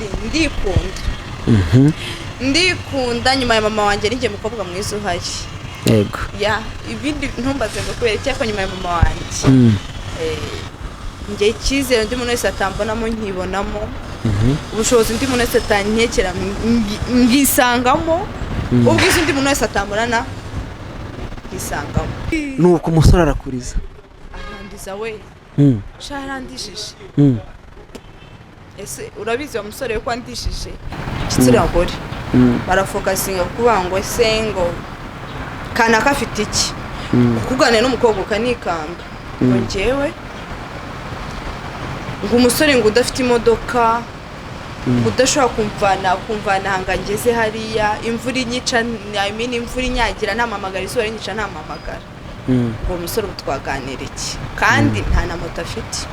Daddy, ndikunda. Ndikunda nyuma ya mama wanjye, ninjye mukobwa mwiza uhari. Ya, ibindi ntumbaze ngo kubera iki, ariko nyuma ya mama wanjye, njye icyizere undi muntu wese atambonamo nkibonamo, ubushobozi undi muntu wese atankekera ngisangamo, ubwiza undi muntu wese atambonana ngisangamo. Nuko umusore arakuriza? Arandiza we. Sha, yarandijije. Ese urabizi wa musore we ko andishije? Igitsina gore barafocusinga kuvuga ngo ese ngo kanaka afite iki? Kuganira n'umukobwa ukanikanga ngo njyewe ngo umusore ngo udafite imodoka, ngo udashobora kumvana aha ngo ngeze hariya, imvura inyica, I mean, imvura inyagira ntampamagara, izuba rinyica ntampamagara, ngo uwo musore ubu twaganira iki kandi nta na moto afite,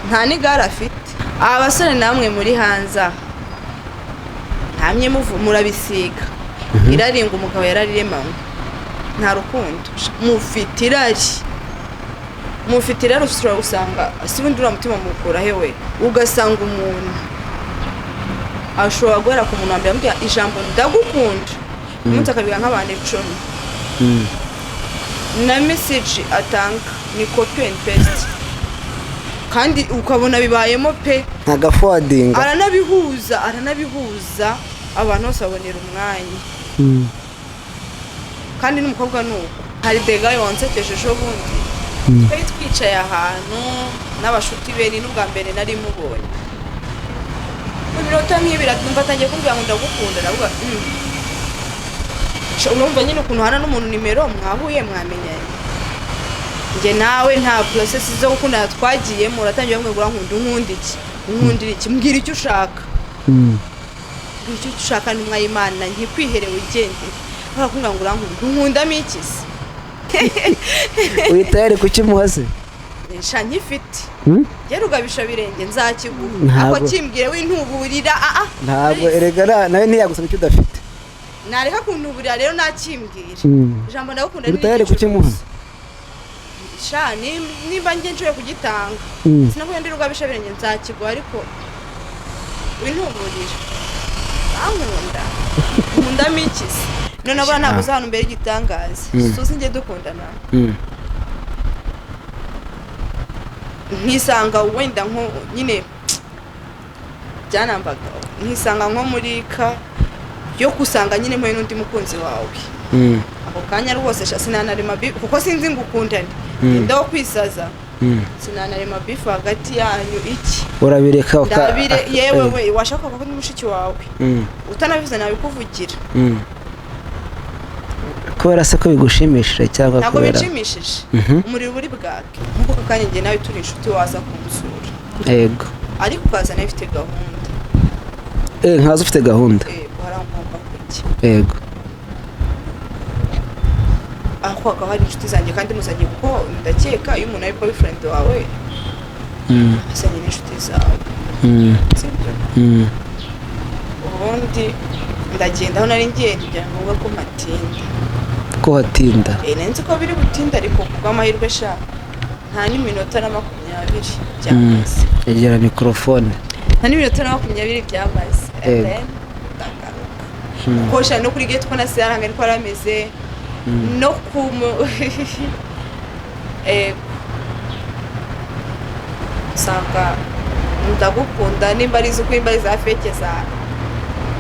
nta n'igare afite? Aba basore namwe muri hanze aha, ntamye murabisiga irari ngo umugabo yarariremanywe. Nta rukundo mufite, irari mufite, irari. Ushobora gusanga si ubundi uriya mutima mukura he we? Ugasanga umuntu ashobora guhera ku muntu wa mbere amubwira ijambo "ndagukunda", umunsi akabiga nk'abantu 10, na message atanga ni copy and paste, kandi ukabona bibayemo pe. Ntagaforwardinga. Aranabihuza, aranabihuza, abantu bose babonera umwanya. Kandi n'umukobwa ni uko. Hari degaye wansekeje ejo bundi, twari twicaye ahantu n'abashuti be, ni n'ubwa mbere nari mubonye. Mu minota nk'ibiri numva atangiye kumbwira ngo "ndagukunda". Ndavuga. Sha, urumva nyine ukuntu uhana n'umuntu nimero, mwahuye, mwamenyanye, njye nawe nta process zo gukundana twagiyemo, uratangiye bamwe ngo "urankunda". Unkunda iki? Unkundira iki? Mbwira icyo ushaka. Mbwira icyo ushaka, ntumwa y'Imana, ntikwihere wigendere. Barakubwira ngo "urankunda", unkundamo iki se? Uri tayari kukimuha se? Sha, nkifite. Hmm? Njye rugabisha birenge nzakiguha. Ntabwo. Ako kimbwire, wintuburira aa. Ntabwo erega nawe ntiyagusaba icyo udafite. Nareka kuntuburira rero, nakimbwira. Ijambo "ndagukunda" Uri ni tayari iry'inshuro kukimuha? gusa. Sha, nimba njye nshoboye kugitanga, sinakubwiye ndi rugabisha birenge, nzakiguha, ariko wintuburira. Ankunda, nkundamo iki se? None abona ntabwo uza hano mbere y'igitangaza. Suzi njye dukundana, nkisanga wenda nko nyine byanambaga, nkisanga nko muri ka yo gusanga nyine mpuye n'undi mukunzi wawe, ako kanya rwose sha sinanarema beef, kuko sinzi ngo ukundane nda wo kwisaza. Sinanarema beef hagati yanyu iki. Urabireka Ndabire yewe we, washaka ko ni mushiki wawe, utanabivuze nabikuvugira. Kubera se ko bigushimishije cyangwa Ntabwo kubera binshimishije. Umuriro uri bwake nk'uko aka kanya njye nawe turi inshuti, waza kunsura, ariko ukaza nawe ufite gahunda. Nkaza ufite gahunda. Yego, hari aho ngomba kujya. Aho hakaba hari inshuti zanjye kandi muzanye, kuko ndakeka iyo umuntu ari boyfriend wawe, azanye n'inshuti zawe, sibyo? Ubundi ndagenda aho nari ngiye, ntibyari ngombwa ko mpatinda. Ko hatinda? Nari nzi ko biri butinde, ariko kubw'amahirwe sha, nta n'iminota na 20 byamaze. Egera mikorofone. Nta n'iminota na 20 byamaze. And then ndagaruka, kuko sha no kuri gate ko na se aranga niko yari ameze, no ku usanga "ndagukunda", nimba ari iz'ukuri, nimba ari iza fake, za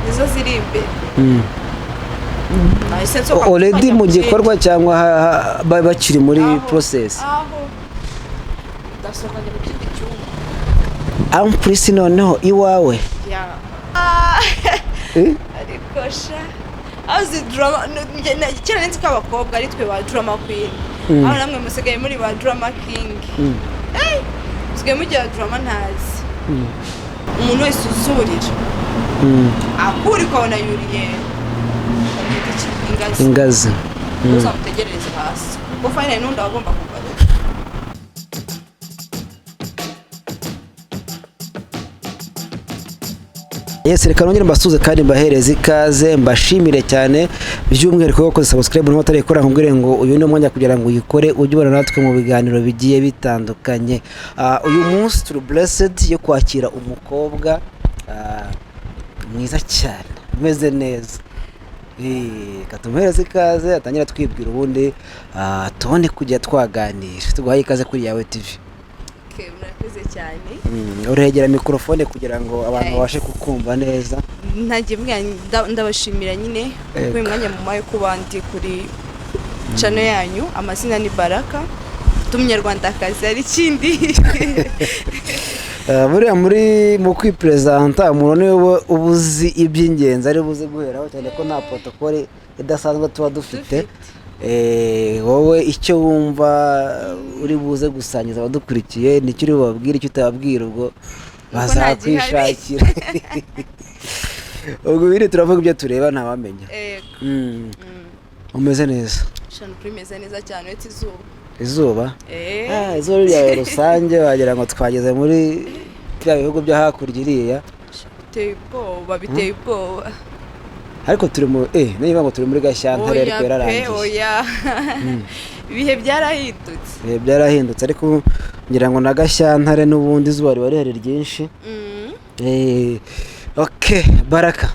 nizo ziri imbere. Nahise nsohoka Already nkajya mu ku kindi. gikorwa cyangwa bakiri muri process? Aho ndasohoka njya mu kindi cyumba. Ampurisi noneho iwawe? Ya. Eh? Ariko sha, azi drama kera nzi ko abakobwa ari twe ba drama queen, aho namwe musigaye muri ba drama king. Eh, musigaye mugira drama ntazi. Umuntu wese uzurira, akuri ukabona yuriye, babyita iki? Ingazi. Ingazi. Uzamutegerereze hasi, kuko finally n'undi aba agomba kugaruka. Yes, reka nongere mbasuhuze kandi mbahereze ikaze, mbashimire cyane by'umwihariko wakoze subscribe. Niba utarayikora, nkubwire ngo uyu ni umwanya kugira ngo uyikore, ujye ubana natwe mu biganiro bigiye bitandukanye. Uyu munsi turi blessed yo kwakira umukobwa. Mwiza cyane, umeze neza. Reka tumuhereze ikaze, atangira twibwira, ubundi tubone kujya twaganira. Tuguhaye ikaze kuri Yawe TV. Okay, murakoze cyane. Uregera mikorofone kugira ngo abantu Yes. babashe kukumva neza. Ntagiye mbwira, ndabashimira nyine kuko uyu mwanya mumaye kuba ndi kuri channel yanyu. Amazina ni Baraka, ndi umunyarwandakazi, hari ikindi? Buriya muri mu kwiperezanta, umuntu niwe uba uzi iby'ingenzi ari buze guheraho, cyane ko nta protocole idasanzwe tuba dufite. Wowe icyo wumva uri buze gusangiza abadukurikiye nicyo uri bubabwire, icyo utababwira ubwo bazakwishakira. Ubwo ibindi turavuga ibyo tureba, ntawamenya. Yego. Umeze neza? Shana, kuri meze neza cyane, uretse izuba. Izuba? Eh. Izuba ryawe rusange, wagira ngo twageze muri bya bihugu byo hakurya iriya. Biteye ubwoba, biteye ubwoba. Ariko turi mu niba ngo turi muri Gashyantare, ariko Oya pe. yararangiye. Oya, ibihe byarahindutse. Ibihe byarahindutse, ariko ngira ngo na Gashyantare n'ubundi izuba riba rihari ryinshi. Ok, Baraka,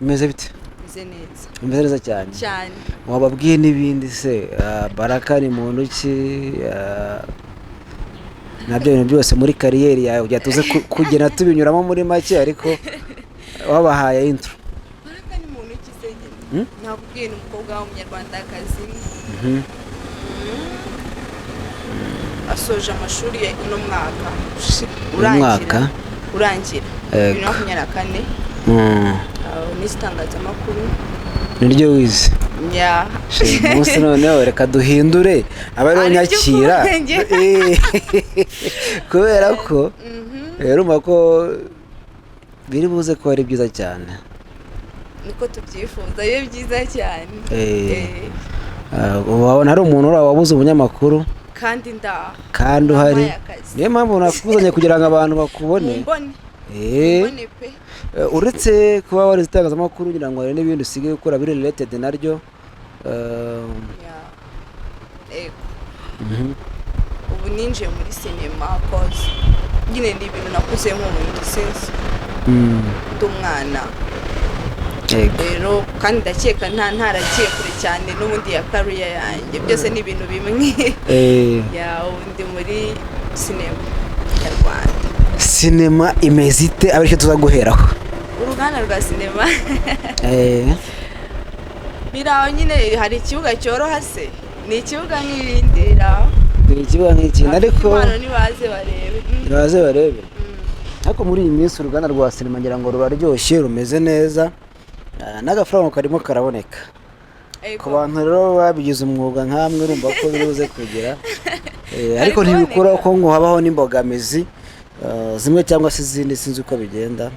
bimeze bite? Meze neza. Bimeze neza cyane. Cyane. Wababwiye n'ibindi se? Baraka ni muntu ki? Nabyo bintu byose muri career yawe kugira tuze kugenda tubinyuramo muri make, ariko wabahaye intro. Baraka ni muntu ki se nyine? Nakubwiye, ni umukobwa w'umunyarwandakazi. Asoje amashuri ye uno mwaka. Uno mwaka? Urangira 2024. N'izitangazamakuru. Niryo wize? Ya. Uyu munsi noneho reka duhindure, abe ariwo Ari byo nyakira. kubwenge. Kubera ko rero urumva ko biri buze kuba ari byiza cyane. Niko tubyifuza, bibe byiza cyane. Wabona hari umuntu uriya wabuze umunyamakuru kandi ndaha. Kandi uhari. Wampaye akazi. Niyo mpamvu nakuzanye kugira ngo abantu bakubone. Mumbone. Mumbone pe. Uretse kuba warize itangazamakuru, ngira ngo hari n'ibindi usigaye ukora biri related naryo. Ya. Ego. Ubu ninjiye muri sinema, cause nyine ni ibintu nakuze nkunda since ndi umwana. Rero kandi ndakeka ntaragiye kure cyane n'ubundi ya career yanjye, byose ni ibintu bimwe. Ya, ubu ndi muri sinema nyarwanda. Sinema imeze ite? Abe aricyo tuza guheraho. Uruganda rwa sinema biraho nyine. Hari ikibuga cyoroha se? Ni ikibuga nk'ibindi, biraho. Ni ikibuga nk'ikindi, ariko Impano nibaze barebe. Baze barebe. Ariko muri iyi minsi uruganda rwa sinema ngira ngo ruraryoshye, rumeze neza. N'agafaranga karimo karaboneka. Ku bantu rero babigize umwuga nkamwe, urumva ko biri buze kugira, ariko Kari ntibikuraho kuboneka. ko ngo habaho n'imbogamizi zimwe cyangwa se izindi, sinzi uko bigenda.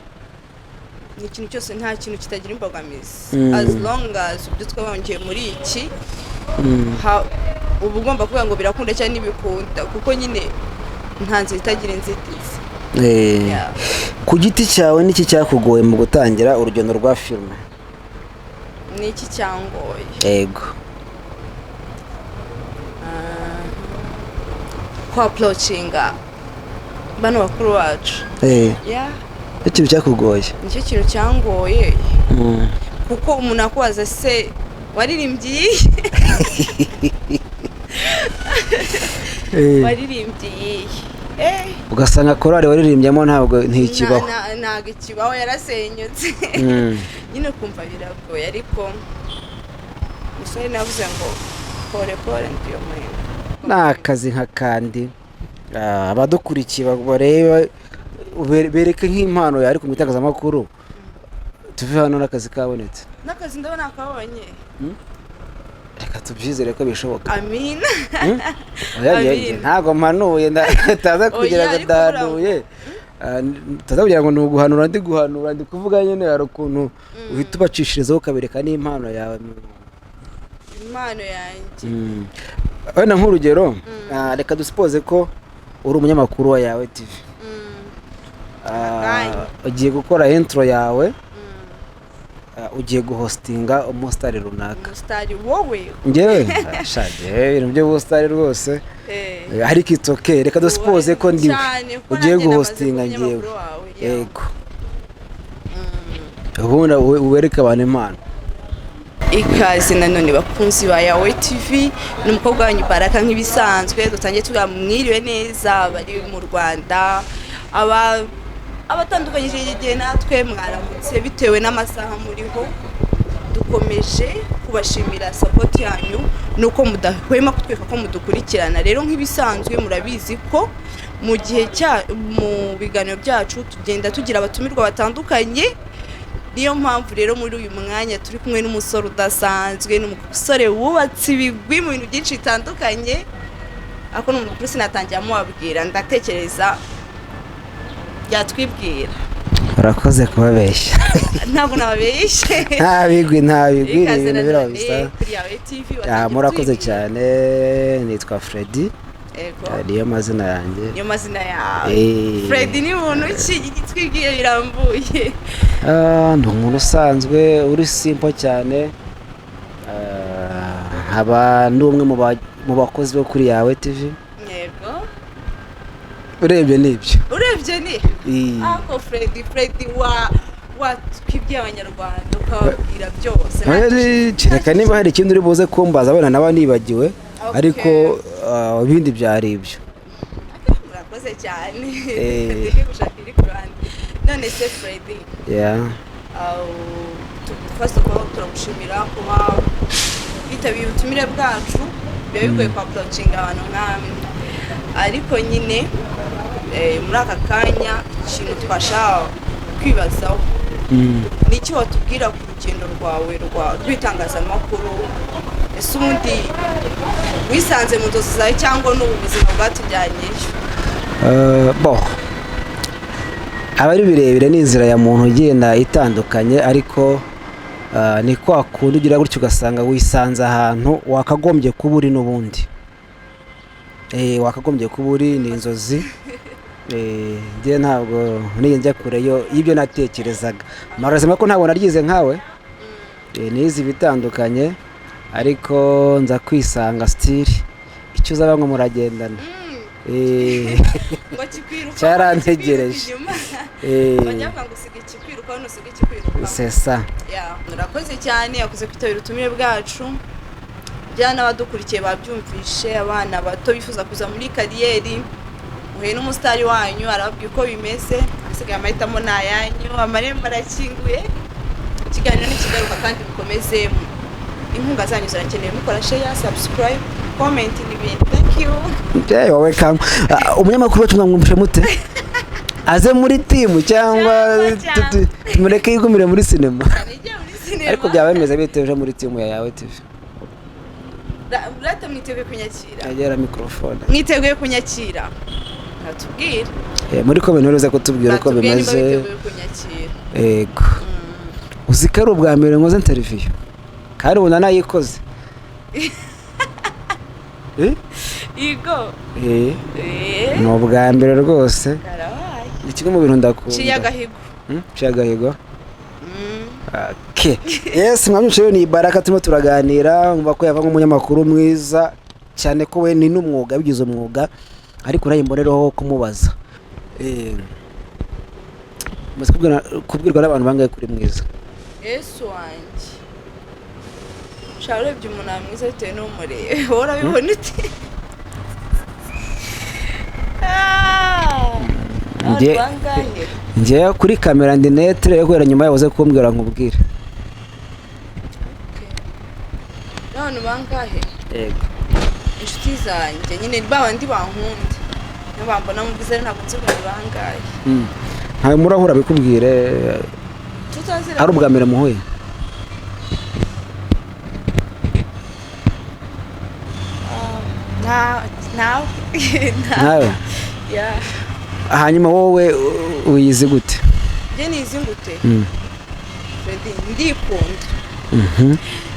Ni ikintu cyose, nta kintu kitagira imbogamizi. As long as ibyo twabongeye muri iki, uba ugomba kuvuga ngo birakunda cyangwa ntibikunda, kuko nyine nta nzira itagira inzitizi. Yeah. Ku giti cyawe, niki cyakugoye mu gutangira urugendo rwa filime? Ni iki cyangoye? Yego. Ku approachinga bano bakuru bacu. Yeah. Ikintu cyakugoye? Nicyo kintu cyangoye, kuko umuntu akubaza se waririmbye iyihe, waririmbye iyihe? Ugasanga korali waririmbyemo ntabwo ntikibaho. Ntabwo ikibaho, yarasenyutse. Nyine ukumva biragoye, ariko umusore navuze ngo pole pole, ndiyo muhimba. Ni akazi nka kandi. Abadukurikiye bareba, bereke nk'impano yawe ariko mu itangazamakuru, tuve hano n'akazi kabonetse. N'akazi ndabona kabonye. Reka tubyizere ko bishoboka. Amina. Oya, njye Amina. ntabwo mpanuye, ntaza kugira Oya, ngo ariko ndahanuye. Ntaza kugira ngo ni uguhanura, ndi guhanura, ndi kuvuga nyine hari ukuntu uhita ubacishirizaho ukabereka n'impano yawe. Impano yanjye. Wenda nk'urugero, reka dusipoze ko uri umunyamakuru wa Yawe TV. Akanya. Ugiye gukora intro yawe, ugiye guhostinga umusitari runaka. Umusitari wowe? Njyewe? Sha, njyewe ibintu by'ubusitari rwose. Ariko it's okay, reka dusipoze ko ndiwe Cyane, kuko ugiye nanjye namaze guhostinga kuba njyewe. umunyamakuru wawe, yeah. Yego. Ubundi wereke abantu impano. Ikaze nanone, bakunzi ba Yawe TV, ni umukobwa wanyu Baraka nk'ibisanzwe. Dutangiye tuvuga mwiriwe neza bari mu Rwanda, aba abatandukanyije igihe natwe, mwaramutse bitewe n'amasaha muriho. Dukomeje kubashimira support yanyu nuko mudahwema kutwereka ko mudukurikirana. Rero nk'ibisanzwe murabizi ko mu gihe cya mu biganiro byacu tugenda tugira abatumirwa batandukanye. Niyo mpamvu rero muri uyu mwanya turi kumwe n'umusore udasanzwe, ni umusore wubatse ibigwi mu bintu byinshi bitandukanye, ariko ni umuntu sinatangira mubabwira, ndatekereza yatwibwira. Urakoze kubabeshya. Ntabwo nababeshye. Nta bigwi, nta bigwi, ni Ikaze ibintu biraho nanone bisa. kuri Yawe TV. Ah, watangiye murakoze kutwibwira. cyane, nitwa Freddy. Yego. Ah, niyo mazina yanjye. Niyo mazina yawe. Eh. Freddy ni muntu ki? Twibwiye birambuye. Ah, ndi umuntu usanzwe uri simple cyane. Ah, nkaba ndi umwe mu bakozi bo kuri Yawe TV. Urebye nibyo. Urebye ni ako Freddy, Freddy wa watwibwiye Abanyarwanda ukababwira byose. Kereka niba hari ikindi uri buze kumbaza wenda naba nibagiwe, ariko ibindi byari ibyo. Murakoze cyane. Eh. Ndeke gushaka iri ku ruhande. None se Freddy, first of all turagushimira kuba witabiriye ubutumire bwacu. Biba bigoye kwa approachinga abantu nk'amwe, ariko nyine muri aka kanya ikintu twashaka kwibazaho ni iki watubwira ku rugendo rwawe rw'itangazamakuru? Ese ubundi wisanze mu nzozi zawe cyangwa ni ubu buzima bwatujyanyeyo? Bon, aba ari birebire, ni inzira ya muntu igenda itandukanye, ariko ni kwa kundi ugira gutyo ugasanga wisanze ahantu wakagombye kuba uri n'ubundi. Wakagombye kuba uri, ni inzozi. Njye ntabwo nigeze njya kure yo y'ibyo natekerezaga, marazima ko ntabwo naryize nkawe. Nize ibitandukanye, ariko nza kwisanga still icyo uzaba ngo muragendana. Ngo kikwiruka. Cyarantegereje. Bajya bavuga ngo usiga ikikwiruka, ntusiga ikikwiruka. C'est ça. Ya, murakoze cyane, yakoze kwitabira ubutumire bwacu. Bya n'abadukurikiye babyumvishe, abana bato bifuza kuza muri career, muhuye n'umusitari wanyu arababwira uko bimeze. Asigaye amahitamo ni ayanyu, amarembo arakinguye. Ikiganiro nikigaruka kandi mukomeze, inkunga zanyu zirakenewe, mukora share, subscribe, comment n'ibindi. Thank you. Yeah, you're welcome. Ah, umunyamakuru wacu mwamwumvishe mute? Aze muri team cyangwa Cyangwa- tumureke yigumire muri sinema? Nijye muri sinema. Ariko byaba bimeze bite uje muri team ya Yawe TV? Rata, mwiteguye kunyakira? Egera mikrofone. Mwiteguye kunyakira? Natubwire. Muri comment uze kutubwira uko Batubwire niba bimeze. biteguye kunyakira. Yego. Uzi ko ari ubwa mbere nkoze interview kandi ubu nanayikoze. Eh? Igo. Ni ubwa mbere rwose. Karabaye. Ni kimwe mu bintu ndakunda. Ciye agahigo. Ciye agahigo. Okay. Yes, mwamwishe rero ni Baraka turimo turaganira, umva ko yava nk'umunyamakuru mwiza cyane, ko we ni n'umwuga bigize umwuga, ariko nawe mbonereho kumubaza. Umaze kubwirwa n'abantu bangahe kuri mwiza? Yesu wanjye, ushobora urebye umuntu aba mwiza bitewe n'umureba, wowe urabibona ute? Ah! Abantu bangahe? Njyewe kuri kamera ndi neutre, guhera nyuma yabuze kumbwira nkubwire. Okay. N'abantu bangahe? Yego. Inshuti zanjye nyine, ba bandi bankunda, niyo bambona mu bwiza, ntabwo nzi ngo ni bangahe. Ntawe murahura bikubwire? Tutazira. Ari ubwa mbere muhuye? Ntawe. Ntawe? Yeah. Hanyuma wowe uyizi gute? Njye nizi ngute? Freddy, ndikunda.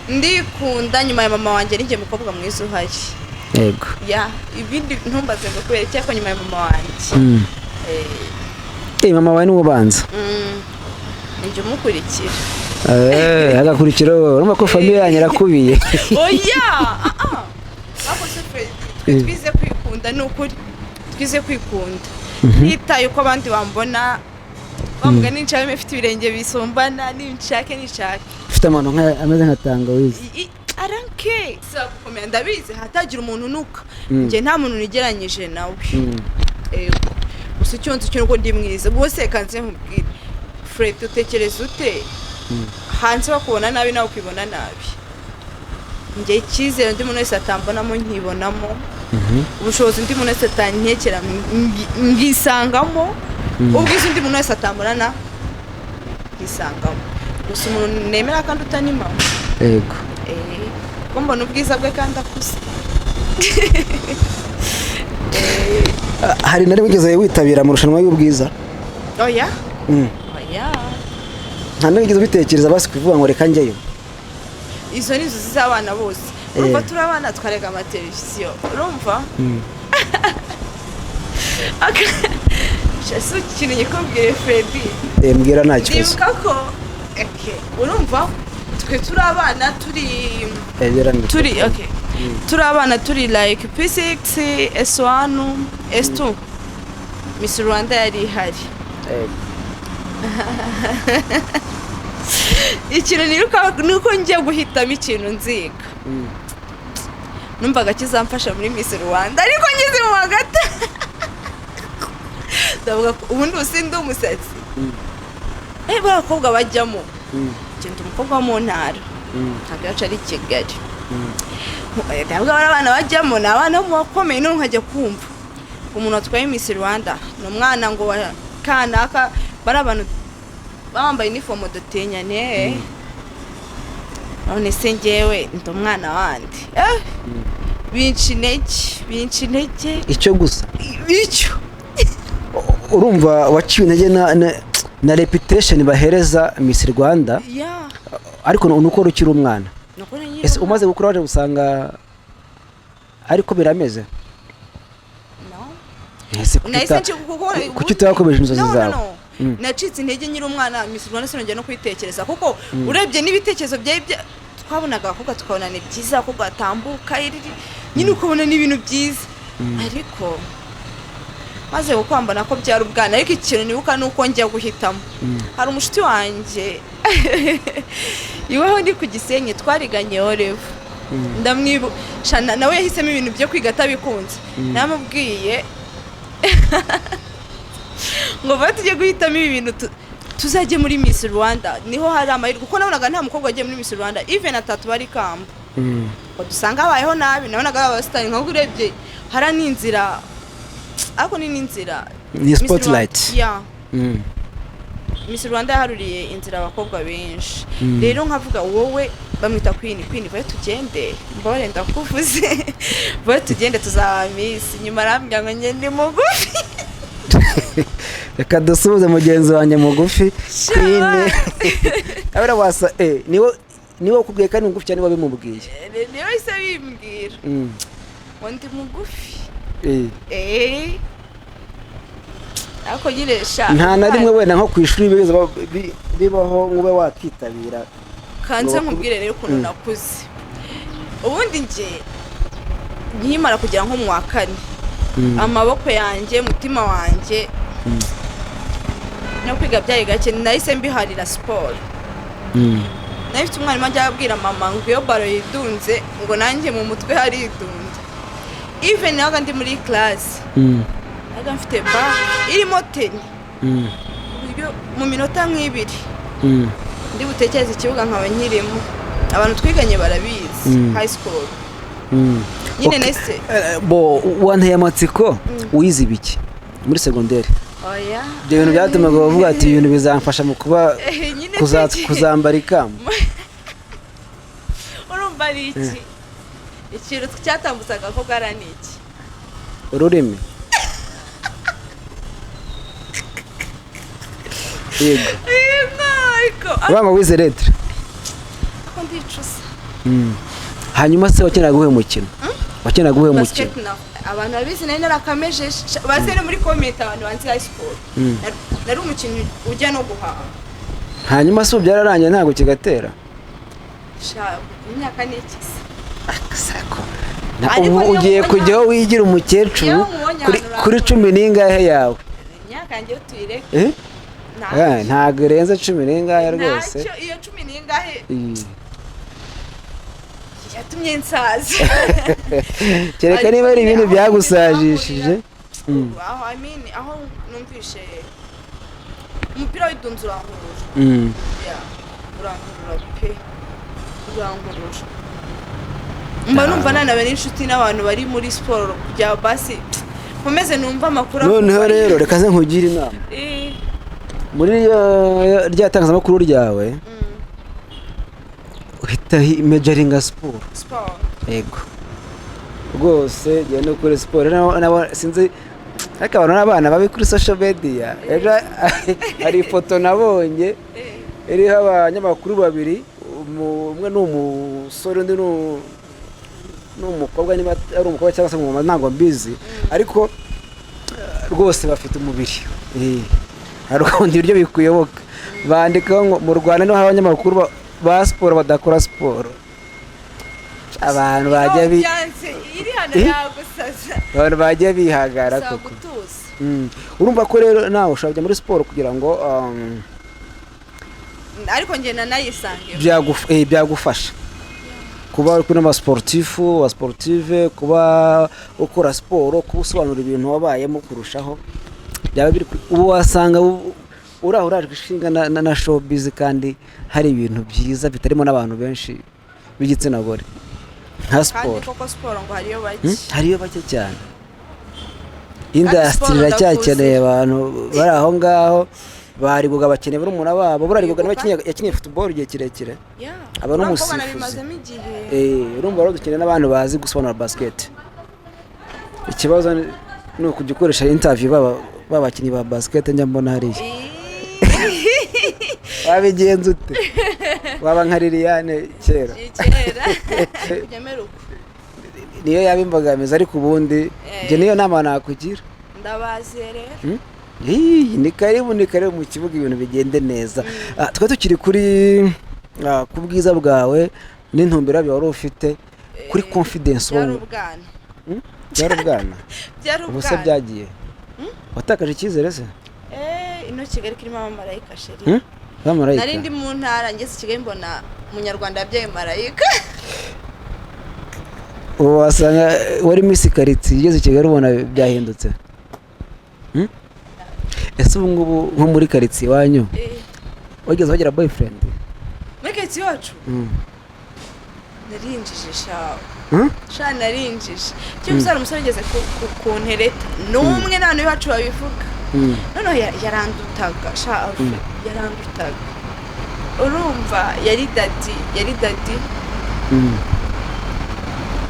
Ndikunda, nyuma ya mama wanjye ninjye mukobwa mwiza uhari. Ya, ibindi ntumbaze ngo kubera iki, ariko nyuma ya mama wanjye. Mama wawe niwe ubanza? Ninjye umukurikira. Agakurikira wowe. Urumva ko famille yanyu irakubiye. Oya, ah ah, ariko se Freddy, twe twize kwikunda, ni ukuri twize kwikunda, ntitaye uko abandi bambona. Wa mugani, ninshaka mfite ibirenge bisumbana, ninshake nishake. Ufite amano ameze nka tangawizi. Aranke gukomera, ndabizi hatagira umuntu unuka. Njye nta muntu nigeranyije nawe. Ego, gusa icyo nzi cyo nuko ndi mwiza. Bose kanze nkubwire, Fred, utekereza ute hanze bakubona nabi, nawe ukibona nabi? Njye icyizere undi muntu wese atambonamo nkibonamo, ubushobozi undi muntu wese atankekera ngisangamo, ubwiza undi muntu wese atambonana ngisangamo. Gusa umuntu nemera kandi utani mama. Eh, ko mbona ubwiza bwe kandi akuze. Ah, hari na rimwe wigeze witabira amarushanwa y'ubwiza? Oya. Oya. Nta na wigeze ubitekereza basi kuvuga ngo reka njyeyo? Izo ni inzozi z'abana bose, urumva? Eh. Turi abana twarega amateleviziyo, urumva? Si ikintu nyikubwire, Fredi. Eh, mbwira, nta kibazo. Ndibuka ko, okay, urumva twe turi abana turi Egera mikoro. Turi, okay, turi abana turi like P6, S1, S2, Miss Rwanda yari ihari. Ikintu nibuka ni uko ngiye guhitamo ikintu nziga, numvaga kizamfasha muri Miss Rwanda, ariko ngeze mu wa gatanu ndavuga ko ubundi ubu sindi umusatsi. Eh, bariya bakobwa bajyamo, ngenda umukobwa wo mu ntara, ntabwo yacu ari i Kigali. Ndavuga bariya abana bajyamo ni abana bo mu bakomeye. None nkajya kumva umuntu watwaye Miss Rwanda ni umwana ngo wa kanaka, bari abantu bambaye inifomo dutinya ne. None se njyewe ndi umwana wandi? Eh, binca intege, binca intege. Icyo gusa? Bityo. Urumva waciwe intege na reputation bahereza Miss Rwanda? Ya. Ariko ni uko ukiri umwana. Nuko nyine. Ese umaze gukura waje gusanga ariko birameze? No. Ese Nahise kuko kuki utakomeje inzozi No, no, zawe? no. Nacitse intege nyiri umwana. Miss Rwanda sinongera no kuyitekereza, kuko urebye n'ibitekerezo byari twabonaga abakobwa tukabona ni byiza, abakobwa batambuka nyine ukabona ni ibintu byiza, ariko maze gukwambana ko byari ubwana. Ariko ikintu nibuka ni uko njya guhitamo, hari umushuti wanjye iwaho ndi ku Gisenyi, twariganye O level, ndamwibu shana, nawe yahisemo ibintu byo kwiga atabikunze. Namubwiye ngo vuba tujye guhitamo ibi bintu, tuzajye muri Miss Rwanda, niho hari amahirwe, kuko nabonaga nta mukobwa wagiye muri Miss Rwanda, even atatu bari kamba, ngo dusanga habayeho nabi. Nabonaga ari abasitari, nka urebye hara n'inzira, ariko ni n'inzira. Ni Miss spotlight. Yeah. Miss Rwanda yaharuriye inzira abakobwa benshi. Rero nkavuga wowe bamwita Queen, Queen, vayo tugende, mbore ndakuvuze, vayo tugende tuzaba Miss. Nyuma arambwira ngo njye ndi mugufi. Reka dusuhuze mugenzi wanjye mugufi Queen. Abera wasa, eh, niwe ukubwiye kandi mugufi cyane, wabimubwiye? Niwe wahise bimbwira ngo ndi mugufi. Eh, ariko nyine sha. Nta na rimwe wenda nko ku ishuri bigeze bibaho ngo ube wakitabira? Kanze ngo nkubwire rero ukuntu nakuze. Ubundi njye nkimara kugera nko mu wa kane, amaboko yanjye, umutima wanjye no kwiga byari gake, nahise mbiharira siporo. Nari mfite umwarimu ajya abwira mama ngo iyo ballon yidunze, ngo nanjye mu mutwe haridunda. Even nabaga ndi muri classe, nabaga mfite bag irimo tennis, ku buryo mu minota nk'ibiri ndi butekereze ikibuga nkaba nkirimo. Abantu twiganye barabizi, high school nyine. Nahise Eh, bo wanteye amatsiko, wize ibiki muri segonderi? Oya. Ibyo bintu byatumaga bavuga ati ibintu bizamfasha mu kuba Eh, nyine kuzambara ikamba. Urumva ari iki ikintu cyatambutsaga ko bwara ni iki? Ururimi, yego. Ariko Uvuga ngo wize lettres? Ariko ndicuza. Hanyuma se wakinaga uwuhe mukino? Wakinaga uwuhe mukino? Basket. Na abantu babizi nari narakameje, baze no muri comment, abantu banzi high school. Nari umukinnyi ujya no guhaha. Hanyuma se ubu byararangiye, ntabwo kigatera? Sha, imyaka ni iki se? Akasako. Ariko Ubu niyo ugiye kujyaho wigira umukecuru Niyo mubonye kuri ahantu kuri urakora. 10 n'ingahe yawe? Imyaka yanjye yo tuyireke. Eh? Ntacyo. Ntabwo irenze cumi n'ingahe rwose. Ntacyo, iyo cumi n'ingahe yatumye nsaza. Kereka Ariko niba ari nyine ibintu aho byagusajishije. Aho, I mean, aho numvishe umupira w'idunzi urankurura. Yeah, urankurura pe, urankurura. Mba numva nanabe n'inshuti n'abantu bari muri siporo kugira basi nkomeze numve amakuru Noneho avugwa. rero reka nze nkugire inama. Muri rya tangazamakuru ryawe, uhita majoringa siporo. Siporo. Yego rwose, genda ukore siporo. Sinzi, ariko abantu n'abana babi kuri social media, ejo hari ifoto nabonye iriho abanyamakuru babiri, umwe ni umusore, undi ni umukobwa, niba ari umukobwa cyangwa se umumama ntabwo mbizi, ariko rwose bafite umubiri. Hari ukundi ibiryo bikuyoboka, bandikaho ngo mu Rwanda niho hari abanyamakuru ba siporo badakora siporo. Abantu bajya bi Byanze iri hano. Eh? Yagusaza. Abantu bajya bihagara Bisaba koko. gutuza. Urumva ko rero nawe ushobora kujya muri siporo kugira ngo Ariko ngenda nayisange. Byagufasha kuba uri kumwe n'abasportifu, abasportive, kuba ukora siporo, kuba usobanura ibintu wabayemo kurushaho. Byaba biri ubu wasanga uraho urajwe ishinga na showbiz, kandi hari ibintu byiza bitarimo n'abantu benshi b'igitsina gore nka Kandi siporo. koko siporo ngo hariyo bake. Hariyo bake cyane. Industry Siporo iracyakeneye ndakuzi. abantu bari aho ngaho. Baribuga bakeneye barumuna babo, buraribuga nawe Ribuga? yakinnye football igihe kirekire, Yeah. aba Urumva ko n'umusifuzi. banabimazemo igihe. Urumva rero dukeneye n'abantu bazi gusobanura basket. Ikibazo ni ukujya ukoresha interview baba b'abakinnyi ba basket njya mbona hariya. Wabigenza ute? Waba nka Liliane kera. Kera kujya mera uko. Niyo yaba imbogamizi, ariko ubundi njye niyo nama nakugira. Ndabaziye rero. Ii, ni karibu, ni karibu mu kibuga, ibintu bigende neza. Twe tukiri kuri ku bwiza bwawe n'intumbero yabyo wari ufite kuri confidence Byari wowe. ubwana. Byari ubwana. Byari Ubu se ubwana. byagiye? Watakaje icyizere se? Ino Kigali kirimo abamarayika, chéri. Hmm? Bamarayika. Nari ndi mu ntara, ngeze i Kigali mbona umunyarwanda yabyaye marayika. Ubu wasanga wari Miss karitsiye, ugeze i Kigali ubona byahindutse. Ese ubu ngubu nko muri karitsiye iwanyu wigeze wagira boyfriend? Muri karitsiye iwacu narinjije sha. Sha, narinjije cyo gusa. Hari umusore ugeze ku ntereta n'umwe, n'abantu iwacu babivuga. Noneho yarandutaga sha Alfred, yarandutaga. Urumva yari daddy, yari daddy.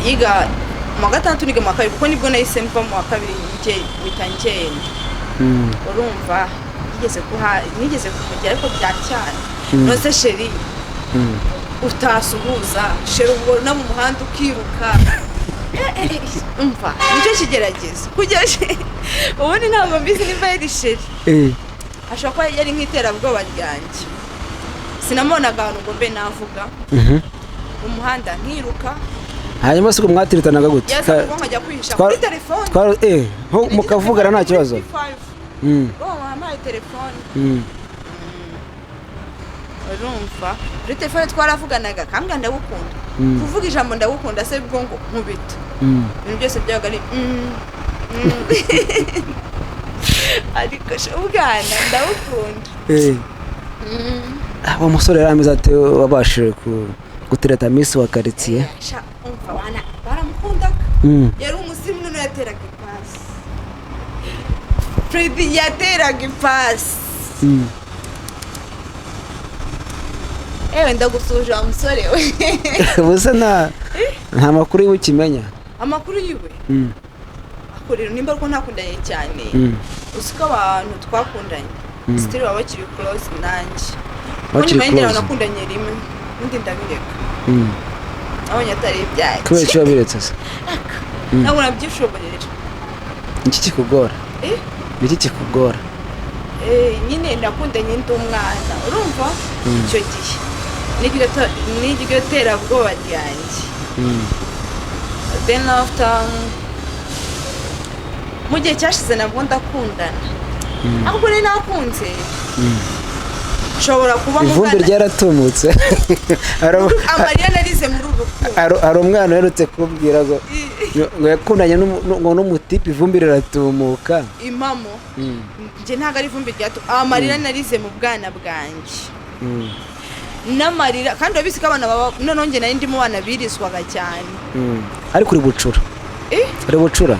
Yiga mu wa gatandatu, niga mu wa kabiri, kuko nibwo nahise mva mu wa kabiri mpita ngenda. Urumva yigeze kuha, nigeze kuhagera ariko bya cyane. None chéri, utasuhuza chéri, ubona mu muhanda ukiruka. Umva nicyo kigeragezo kugera ubundi ntabwo mbizi nimba yari chéri. Ashobora kuba yari nk'iterabwoba ryanjye. Sinamubonaga ahantu ngo mbe navuga, mu muhanda nkiruka. Hanyuma se ubwo mwatiritanaga gute? Yaza kuba nkajya kwihisha kuri telefone. Ho mukavugana nta kibazo? Oh, wampaye telefone. Urumva kuri telefone twaravuganaga, kambwira ndagukunda. Kuvuga ijambo ndagukunda se bwo ngo nkubita. Ibintu byose byabaga ari mm. Ariko sha, ubwana ndawukunda. Uwo musore yari ameze ate wabashije gutereta Miss wa karitsiye? Sha, umva wana baramukundaga. Yari umusimu, noneho yateraga ipasi. Freddy yateraga ipasi. Ewe, ndagusuhuje wa musore we. Ubu se nta makuru yiwe ukimenya? Amakuru yiwe, akorera nimba ariko ntakundanye cyane. Uzi ko abantu twakundanye still baba bakiri close nanjye, kuko Bakiri nyuma y'ingira close. nakundanye rimwe, ubundi ndabireka. Nabonye atari ibyanjye. Kubera icyo wabiretse se? Ntabwo nabyishoborera. Niki kikugora? Eh? Niki kikugora? Nyine nakundanye ndi umwana, urumva icyo gihe n'iryo terabwoba ryanjye. Then after, mu gihe cyashize nabwo ndakundana, ahubwo nari nakunze. Nshobora kuba mu Ivumbi bwana ryaratumutse. Amarira narize muri uru rukundo. Hari umwana uherutse kumbwira ngo yakundanye ngo n'umutipe, ivumbi riratumuka. Impamo, njye ntabwo ari ivumbi ryato, amarira narize mu bwana bwanjye n'amarira, kandi urabizi ko abana baba, noneho njye nari ndi mu bana birizwaga cyane. Ariko uri bucura? Eh? Uri bucura,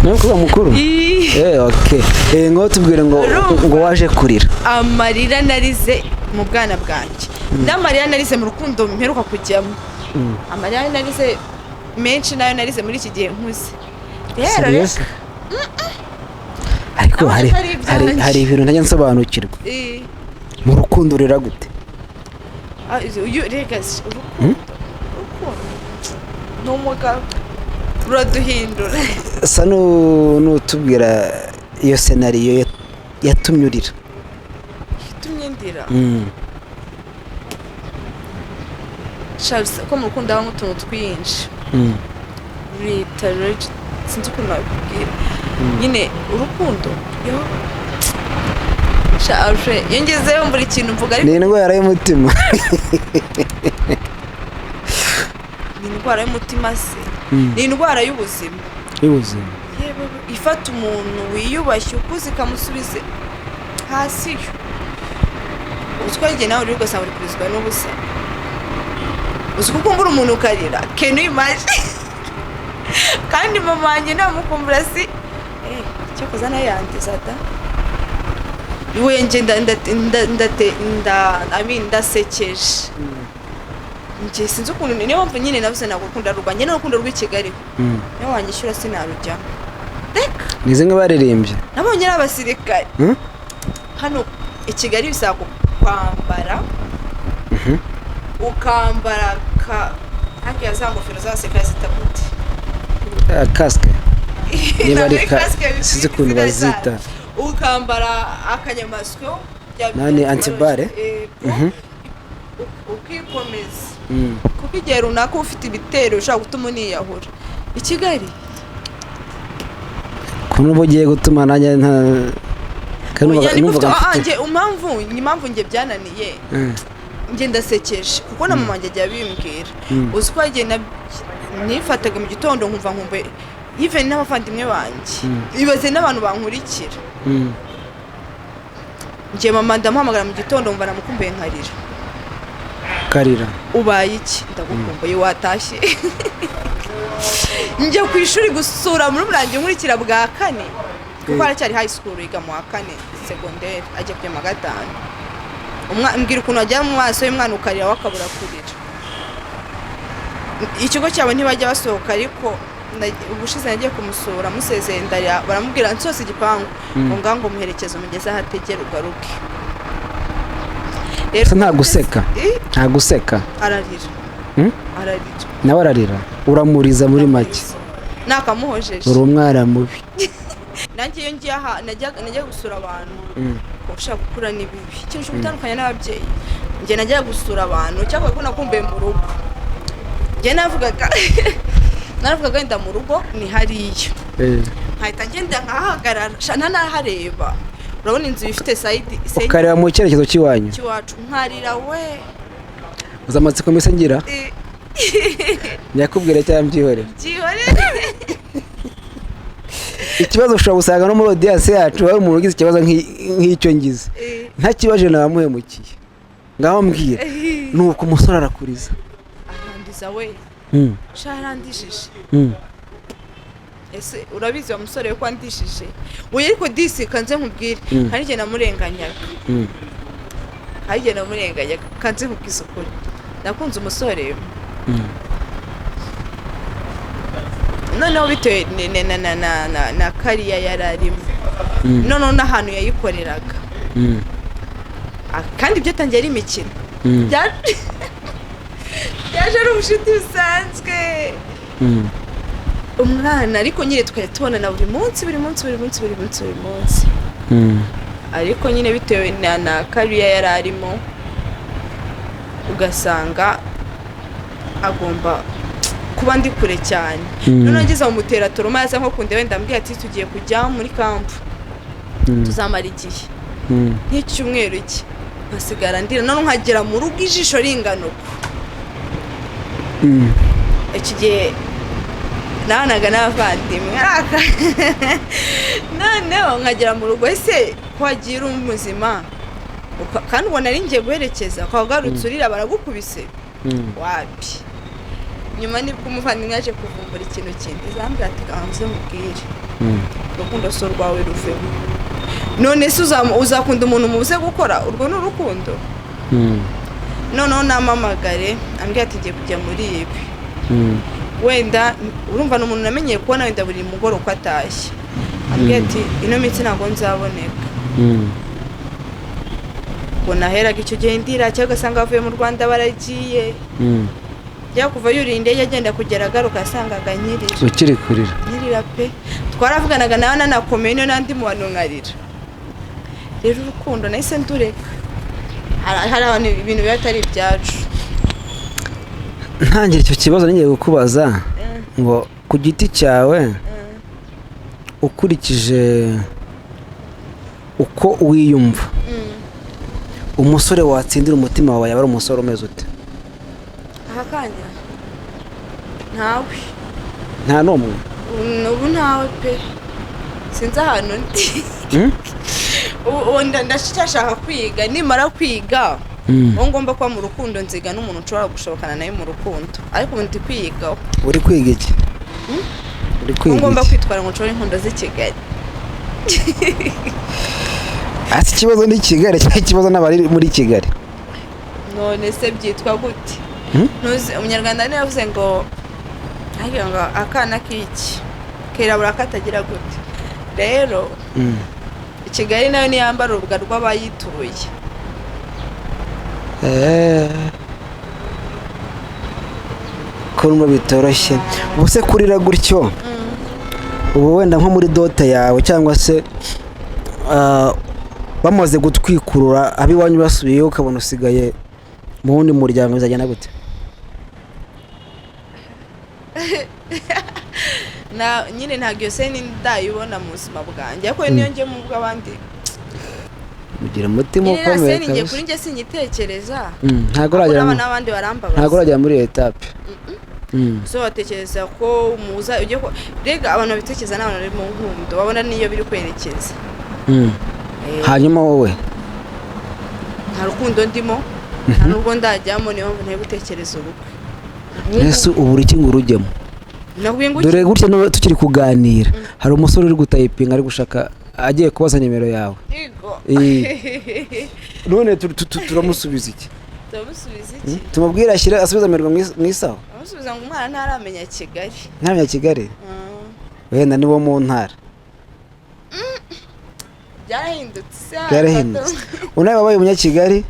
ni kuba mukuru. Ih. Okay, ngo tubwire ngo Urumva? Ngo waje kurira. Amarira narize mu bwana bwanjye n'amarira narize mu rukundo mperuka kujyamo, amarira narize menshi nayo narize muri iki gihe nkuze rero. Serious? Ariko Nabonye hari ko ari hari ibyanjye. hari ibintu ntajya nsobanukirwa. Mu rukundo urira gute? Ah, uyu rega urukundo, urukundo ni umugabo, ruraduhindura. Sa n'utubwira iyo scénario yatumye urira. Itumye ndira? Charles, ko mu rukundo habamo utuntu twinshi. Rita sinzi ukuntu nabikubwira nyine urukundo yo. Charles, iyo ngezeyo mbura ikintu mvuga, ariko Ni indwara y'umutima. Ni indwara y'umutima se? Ni indwara y'ubuzima. Y'ubuzima. Yewe, ifata umuntu wiyubashye ukuze ikamusubiza hasi. Yo uzi ko igihe nawe uri ugasanga uri kurizwa n'ubusa, uzi ko ukumbura umuntu ukarira? Can you imagine? Kandi mama wanjye namukumbura si cyakoze nayo yandiza da. We njye nda nda nda ndate nda I mean, ndasekeje njye, sinzi ukuntu. Niyo mpamvu nyine navuze ntabwo urukundo rwanjye n'urukundo rw'i Kigali, niyo wanyishyura sinarujyamo, reka. Ni zimwe baririmbye. Nabonye ari abasirikare. Hano i Kigali bisaba kwambara, ukambara ka hakiya za ngofero z'abasirikare zitagute. Ah, kasike niba ari Ntabwo ari kasike, sinzi ukuntu izina bazita. ryayo. Ukambara akanyamasyo Nani, anti-balles? Ukikomeza kuko igihe runaka uba ufite ibitero bishobora gutuma uniyahura i Kigali. Ko n'ubu ugiye gutuma nanjye nta kandi Oya, niko numvaga ufite- mfite njye impamvu, ni impamvu njye byananiye. Njye ndasekeje kuko na mama wanjye ajya abimbwira. Uzi ko yagiye nifataga mu gitondo nkumva nkumbuye even n'abavandimwe banjye, ibaze n'abantu bankurikira. Njye mama ndamuhamagara mu gitondo nkumva namukumbuye nkarira. Karira. Ubaye iki? Ndagukumbuye, watashye? Njya ku ishuri gusura muri murangi nkurikira bwa kane kuko aracyari high school, yiga mu wa kane segonderi, ajya kujya mu wa gatanu. Mbwira ukuntu wajya mu maso y'umwana ukarira, we akabura kurira. Ikigo cyabo ntibajya basohoka, ariko ubushize nagiye kumusura musezeye ndarira, baramubwira nsohotse igipangu ngo ngaho ngo muherekeze umugeze aho ategera ugaruke. Rero Ese nta guseka? Eh, Nta guseka? Ararira. Ararira. Nawe ararira, uramuriza muri make. Nakamuhojeje. Uri umwana mubi. Nanjye iyo ngiye aha najya gusura abantu, ushaka gukura ni bibi, ikintu cyo gutandukanya n'ababyeyi. Njye najyaga gusura abantu cyangwa ko nakumbuye mu rugo, njye navugaga wenda mu rugo ni hariya, nkahita ngenda nkahagarara ntanahareba. Urabona inzu ifite side Ukareba mu cyerekezo cy'iwanyu. Cy'iwacu, nkarira we. Uzi amatsiko mbese ngira? Eh, Nyakubwira cyangwa mbyihorere? Byihorere. Ikibazo ushobora gusanga no muri audience yacu hari umuntu ugize ikibazo nk'icyo ngize. Ntakibaje nabamuhemukiye. Ngaho mbwira, nuko umusore arakuriza. Arandiza we. Sha, yarandijije. Ese urabizi wa musore we ko andishije we? Ariko disi kanze nkubwire, hari igihe namurenganyaga. Hari igihe namurenganyaga. Kanze nkubwize ukuri, nakunze umusore, noneho bitewe na career yari arimo, noneho n'ahantu yayikoreraga. Ah, kandi byatangiye ari imikino. Byaje ari ubucuti busanzwe. Umwana ariko nyine tukajya tubonana buri munsi, buri munsi, buri munsi, buri munsi, buri munsi. Ariko nyine bitewe na career yari arimo, ugasanga agomba kuba ndi kure cyane. Noneho ngeze mu mutera trauma, yaza nko kundeba wenda ambwira ati tugiye kujya muri camp. Tuzamara igihe nk'icyumweru cye, nkasigara ndira, none nkagera mu rugo ijisho ringana uko. Iki gihe nabanaga n'abavandimwe, noneho nkagera mu rugo: "Ese ko wagiye uri muzima, kandi ubona ari ngiye guherekeza, ukaba ugarutse urira, baragukubise?" Wapi. Nyuma nibwo umuvandimwe yaje kuvumbura ikintu kindi, zambwira ati: "Kanze mubwire, urukundo si urwawe, ruvemo. None se uzakunda umuntu mubuze gukora? Urwo ni urukundo?" Noneho namamagare ambwira ati: "Ngiye kujya muri ibi." Wenda urumva ni umuntu namenyeye kubona wenda buri mugoroba uko atashye, ambwira ati: "Ino minsi ntabwo nzaboneka." Ngo naheraga icyo gihe ndira, cyangwa ugasanga bavuye mu Rwanda baragiye, jya kuva yuriye indege agenda kugera agaruka yasangaga nkirira. Ukiri kurira? Nkirira pe. Twaravuganaga nawe nanakomeye, niyo n'andi mu bantu nkarira. Rero urukundo nahise ndureka. Hari abantu ibintu biba atari ibyacu. Ntangira icyo kibazo ngiye kukubaza ngo ku giti cyawe, ukurikije uko wiyumva, umusore watsindira umutima wawe yaba ari umusore umeze ute? Aka kanya ntawe. Nta n'umwe? Ubu ntawe pe, sinzi ahantu ndi. Ubu ndacyashaka kwiga. Nimara kwiga, uwo ngomba kuba mu rukundo, nziga n'umuntu nshobora gusohokana nawe mu rukundo, ariko ubu ndi kwigaho. Uri kwiga iki? Uri Uwo kwiga ngomba iki? kwitwara ngo nshobore inkundo z'i Kigali. Ati ikibazo ni Kigali cyangwa ikibazo n'abari muri Kigali? None se byitwa gute? Hmm? Ntuzi umunyarwanda niwe yavuze ngo ariko ngo akana k'iki kirabura katagira gute? Rero Kigali nayo niyambara urubwa rw'abayituye. Ko numva bitoroshye. Ubu se kurira gutyo, ubu wenda nko muri dot yawe, cyangwa se bamaze gutwikurura ab'iwanyu basubiyeyo, ukabona usigaye mu wundi muryango, bizagenda gute? Na nyine ntabwo iyo scène ndayibona mu buzima bwanjye, ariko niyo ngiye mu bw'abandi. Ugira umutima Nyine iriya ukomeye scène ngiye kabisa. Kuri njye sinyitekereza. Ntabwo Ahubwo uragera n'abandi barambabaza. Ntabwo uragera muri iyo étape. So batekereza ko muza ujye ko rega abantu babitekereza n'abantu bari mu nkundo babona niyo biri kwerekeza. Hanyuma wowe? Nta rukundo ndimo, nta nubwo ndajyamo, niyo mpamvu ntari gutekereza ubukwe. Ese ubura iki ngo urujyemo? Nakubwiye ngo Dore gutya n'ubu tukiri kuganira hari umusore uri gutayipinga, ari gushaka, agiye kubaza nimero yawe. Yego. None turamusubiza iki? Turamusubiza iki? Tumubwire ashyire asubize amerwa mu isaho? Turamusubiza ngo umwana ntaramenya Kigali. Ntamenya Kigali. Wenda nibo mu ntara. Byarahindutse. Byarahindutse, unawe wabaye umunyakigali.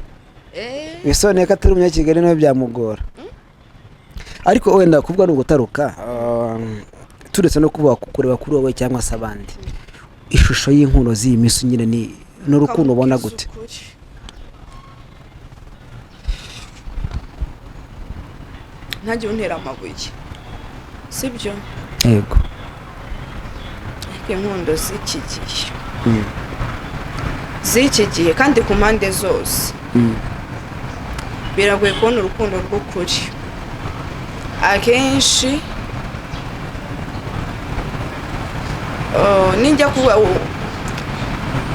Bisobanuye ko atari umunyakigali nawe byamugora. Ariko wenda kuvuga ni ugutaruka, turetse no kuba kureba kuri wowe cyangwa se abandi, ishusho y'inkundo z'iyi minsi nyine ni n'urukundo ubona Kamubwiza gute? ukuri. Ntajye untera amabuye, sibyo? Yego. Ariko inkundo z'iki gihe, z'iki gihe kandi ku mpande zose, biragoye kubona urukundo rw'ukuri. Akenshi ninjya kuba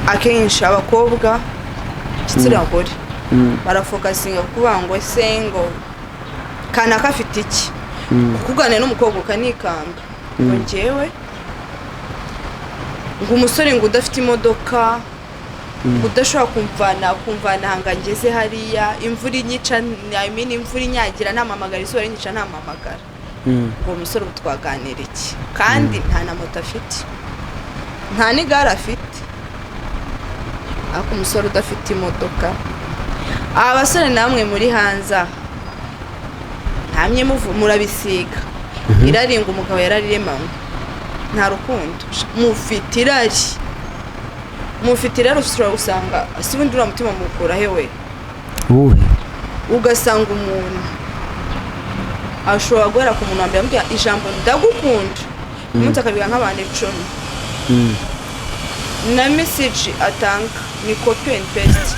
akenshi abakobwa, igitsina gore, barafokasinga kuvuga ngo ese ngo kanaka afite iki. Kuganira n'umukobwa ukanikanga ngo njyewe ngo umusore ngo udafite imodoka, ngo udashobora kumvana aha ngo ngeze hariya, imvura inyica, I mean imvura inyagira ntampamagara, izuba rinyica ntampamagara, ngo uwo musore ubu twaganira iki kandi nta na moto afite, nta n'igare afite? Ariko umusore udafite imodoka, aba basore namwe muri hanze aha ntamye murabisiga irari ngo umugabo yarariremanywe. Nta rukundo mufite, irari mufite, irari. Ushobora gusanga si ubundi uriya mutima mukura he we? Uwuhe? Ugasanga umuntu ashobora guhera ku muntu wa mbere amubwira ijambo "ndagukunda" umunsi akabiga nk'abantu 10. Na message atanga ni copy and paste,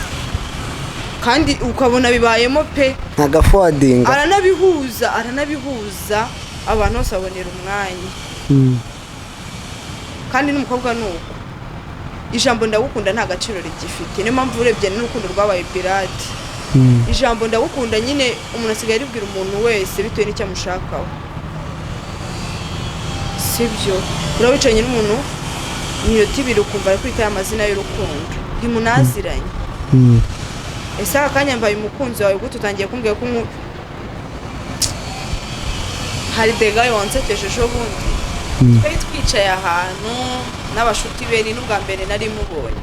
kandi ukabona bibayemo pe. Ntagaforwardinga. Aranabihuza, aranabihuza, abantu bose babonera umwanya. Kandi n'umukobwa ni uko, ijambo "ndagukunda" nta gaciro rigifite. Niyo mpamvu urebye n'urukundo rwabaye pirate. Ijambo "ndagukunda" nyine umuntu asigaye aribwira umuntu wese bitewe n'icyo amushakaho, sibyo? Uraba wicaranye n'umuntu iminota 2, ukumva ari kwita amazina y'urukundo, ntimunaziranye. Ese aka kanya mbaye umukunzi wawe gute, utangiye kumbwira ko hari degaye wansekeje ejo bundi? Twari twicaye ahantu n'abashuti be, ni n'ubwa mbere nari mubonye.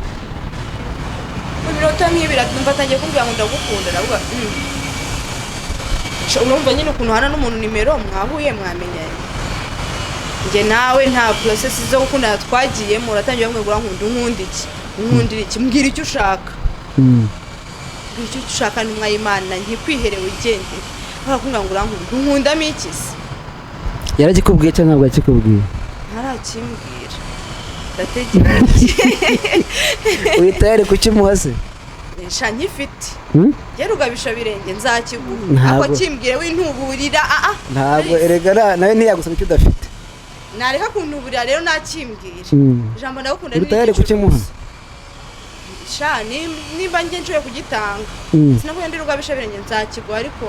Mu minota nk'ibiri numva atangiye kumbwira ngo "ndagukunda". Ndavuga Sha, urumva nyine ukuntu uhana n'umuntu nimero, mwahuye, mwamenyanye, njye nawe nta process zo gukundana twagiyemo, uratangiye bamwe ngo "urankunda". Unkunda iki? Unkundira iki? Mbwira icyo ushaka, mbwira icyo ushaka, ntumwa y'Imana, ntikwiherewe ugendere. Bakakubwira ngo "urankunda", unkundamo iki se? Yaragikubwiye cyangwa ntabwo yakikubwiye? Ntarakimbwira, ndategereje. Uhita yari kukimuha se? Sha, nkifite. Hmm? Njye rugabisha birenge nzakiguha. Ntabwo. Ako kimbwire, wintuburira aa. Ntabwo erega nawe ntiyagusaba icyo udafite. Nareka kuntuburira rero, nakimbwira. Ijambo "ndagukunda" Uri tayari kukimuha? Sha, nimba njye nshoboye kugitanga, sinakubwiye ndi rugabisha birenge, nzakiguha, ariko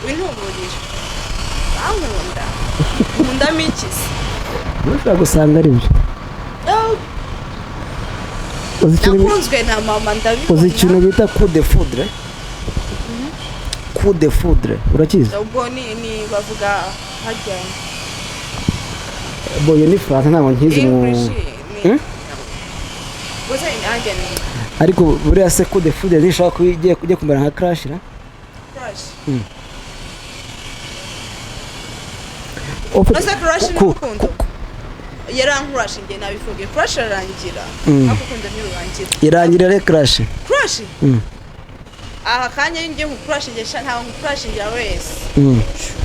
wintuburira. Bankunda, nkundamo iki se? Ushobora gusanga ari byo. Oh, Uzi ikintu nakunzwe na mama, ndabibona. Uzi ikintu bita coup de foudre? Coup de foudre urakizi? Ubwo ni bavuga hajya Boyo ni Faransa, ntabwo nkizi mu English ni Hmm? gusa hajya ni Ariko buriya se coup de foudre ntishobora kuba igiye kumera nka crush na? Crush. Ufite Ese crush ni urukundo? Yarankurashe, njye nabifungiye. Crush ararangira, ariko ukunda ntirurangira. Irangira re crush. Crush, aha kanya iyo ngiye nkukurashingira, sha, ntabwo nkukurashingira wese.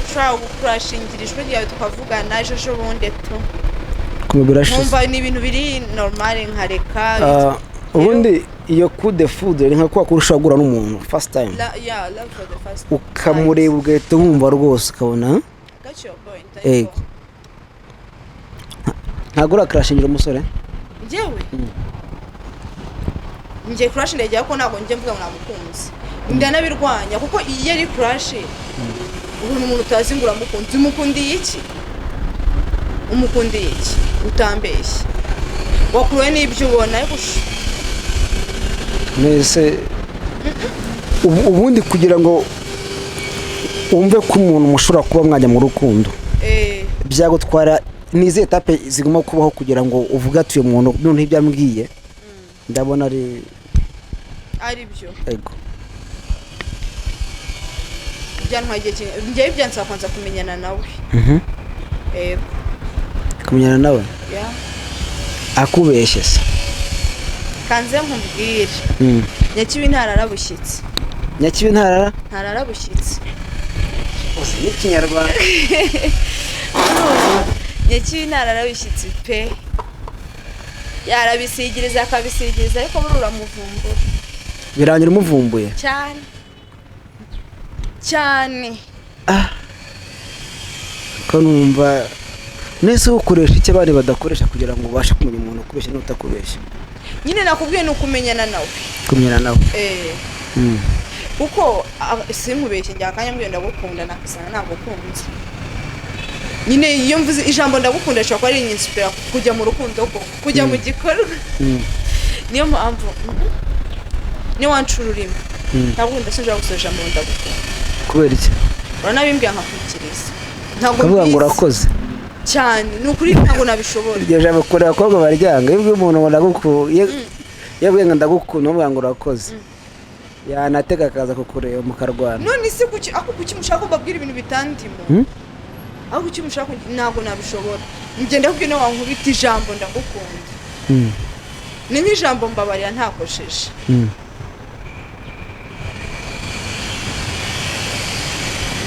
Ushobora gukurashingira ijwi ryawe, tukavugana ejo ejo bundi tu Kumva birashize. Nkumva ni ibintu biri normal, nkareka. Ah, ubundi iyo coup de foudre ni nka kwa kuri ushobora guhura n'umuntu first time, Yeah, love for the first ukamureba ugahita wumva rwose ukabona Got your point. Ego. Ariko Ntabwo urakarashingira umusore? Njyewe njye crush ndegera ko ntabwo njye mvuga ngo namukunze, ndanabirwanya, kuko iyo ari crush ubona umuntu utazi ngo uramukunze, umukundiye iki? Umukundiye iki? Utambeshye, wakuruwe n'ibyo ubona, ariko Mbese ubundi kugira ngo wumve ko umuntu mushobora kuba mwajya mu rukundo, byagutwara ni izihe étape zigomba kubaho kugira ngo uvuge ati "uyu muntu noneho ibyo ambwiye ndabona ari Ari byo. Ego. Byantwaye igihe kinini njyewe, byansaba kubanza kumenyana nawe. Yego. Kumenyana nawe? Yeah. Akubeshye se? Kanze nkubwire, nyakibi ntarara bushyitsi. Nyakibi ntarara? Ntarara bushyitsi. Uzi n'ikinyarwanda. Nyakibi ntarara bushyitsi pe, yarabisigiriza akabisigiriza, ariko buriya uramuvumbura. Birangira umuvumbuye. Cyane cyane. Ko numva nese ukoresha icyo abandi badakoresha kugira ngo ubashe kumenya umuntu ukubeshya n'utakubeshya? Nyine nakubwiye, ni ukumenyana nawe. Kumenyana nawe. Eh. Kuko sinkubeshye, njya akanya mbwiye "ndagukunda", nakisanga nagukunze. Nyine iyo mvuze ijambo "ndagukunda" rishobora kuba ari inyinspira kujya mu rukundo koko, kujya mu gikorwa. Niyo mpamvu niyo wanca ururimi, ndagukunda, sinshobora gusoza ijambo ngo "ndagukunda". Kubera iki? Uranabimbwira nkakwikiriza, ntabwo Ukavuga ngo mbizi. "urakoze". Cyane, ni ukuri ntabwo nabishobora. Iryo jambo kure abakobwa baryanga. Iyo ubwiye umuntu ngo ndagukunda, iyo abwiye ngo "ndagukunda", umubwira ngo "urakoze", yanatega akaza kukureba mukarwana. None se kuki, ako kuki mushaka ko mbabwira ibintu bitandimo? Hmm? Aho kuki mushaka ntabwo nabishobora. Njye ndakubwiye, niyo wankubita ijambo "ndagukunda", ni nk'ijambo "mbabarira ntakosheje".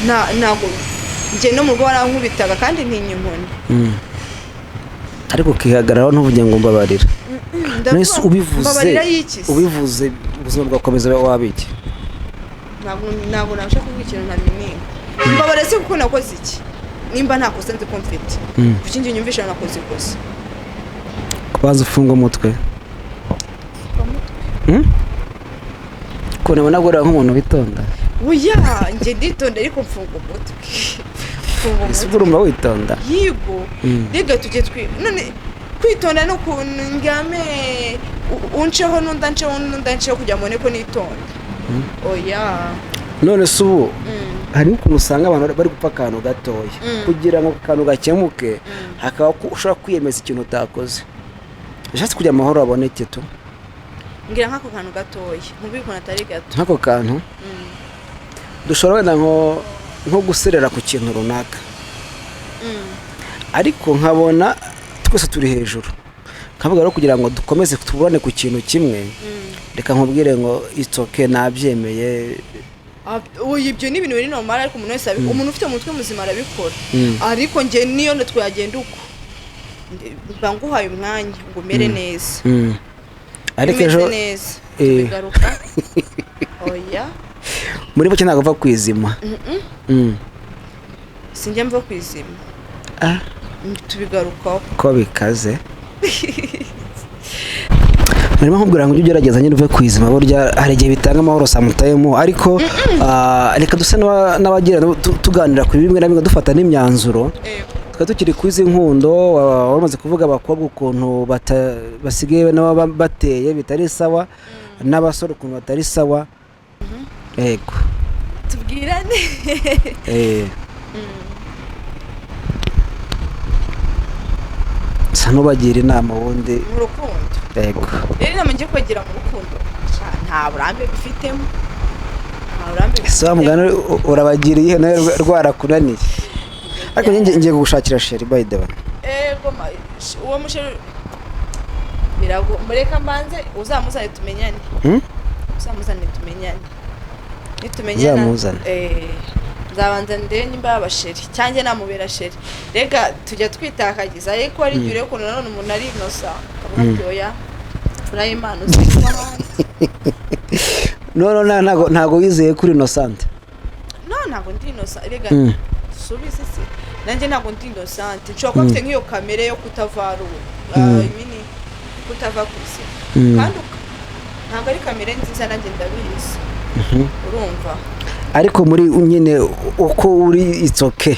Ntabwo njye no mu rugo warankubitaga kandi ntinya inkoni. Ariko ukihagararaho ntuvuge ngo "mbabarira". Ndavuga Nese ubivuze mbabarira y'iki se? Ubivuze ubuzima bwakomeza wabiki? Ntabwo nabasha kuvuga ikintu ntamenye. Mbabarira se kuko nakoze iki? Nimba nta kosa nzi ko mfite, kuki njye nyumvisha nakoze ikosa? Kubanza ufunga umutwe. Ukuntu ubona agorora nk'umuntu witonda. Oya, njye nditonda ariko mfunga umutwe, mfunga Ese umutwe. ubwo urumva witonda? Yigo. Rega tujye twi none kwitonda no kuntu ndyame unceho n'undi anceho n'undi anceho kugira ngo mbone ko nitonda? Oya. None se ubu hari ukuntu usanga abantu bari gupfa akantu gatoya, kugira ngo ako kantu gakemuke hakaba ko ushobora kwiyemeza ikintu utakoze, ushatse kugira amahoro aboneke tu? Mbwira nk'ako kantu gatoya, nkubwire ukuntu atari gato. Nk'ako kantu dushobora wenda nko guserera ku kintu runaka, ariko nkabona twese turi hejuru, nkavuga rero kugira ngo dukomeze tuburane ku kintu kimwe, reka nkubwire ngo it's okay, nabyemeye. Ah, oya, ibyo ni ibintu biri normal, ariko umuntu wese umuntu ufite umutwe muzima arabikora. Ariko njye niyo twagenda uko mba nguhaye umwanya ngo umere neza. Ariko Umeze ejo neza tubigaruka, oya. Muri make ntabwo uva ku izima. Sinjya mva ku izima. Ah. Tubigarukaho. Ko bikaze, narimo nkubwira ngo ujye ugerageza nyine uve ku izima, burya hari igihe bitanga amahoro sometime. Ariko reka duse n'abagira tuganira ku bimwe na bimwe, dufata n'imyanzuro. Twari tukiri ku izi nkundo, wamaze kuvuga abakobwa ukuntu basigaye nabo bateye bitari sawa, n'abasore ukuntu batari sawa, yego. Tubwirane. Sa n'ubagira inama ubundi. Mu rukundo? Yego. Rero inama ngiye kubagira mu rukundo, sha, nta burambe bifitemo, nta burambe. Ese wa mugani urabagira iyihe nawe rwarakunaniye? Ariko njye ngiye kugushakira chéri, by the way. Ego, uwo muchéri birago, mureka mbanze uzamuzane tumenyane. Uzamuzane tumenyane, nitumenyana Uzamuzane. Nzabanza ndebe nimba yaba chéri cyangwa namubera chéri. Rega tujya twitakagiza, ariko hari igihe ureba ukuntu nanone umuntu ari innocent, akavuga ati oya, furayi Imana uzitwa ahandi. No, ntago wizeye kuri innocent? No, ntabwo ndi innocent rega. Subize se, nanjye ntabwo ndi innocent, nshobora kuba mfite nk'iyo kamere yo kutavarura, I mean, kutava ku izima. Kandi ntabwo ari kamere nziza, nanjye ndabizi, urumva? Ariko muri nyine uko uri, it's okay.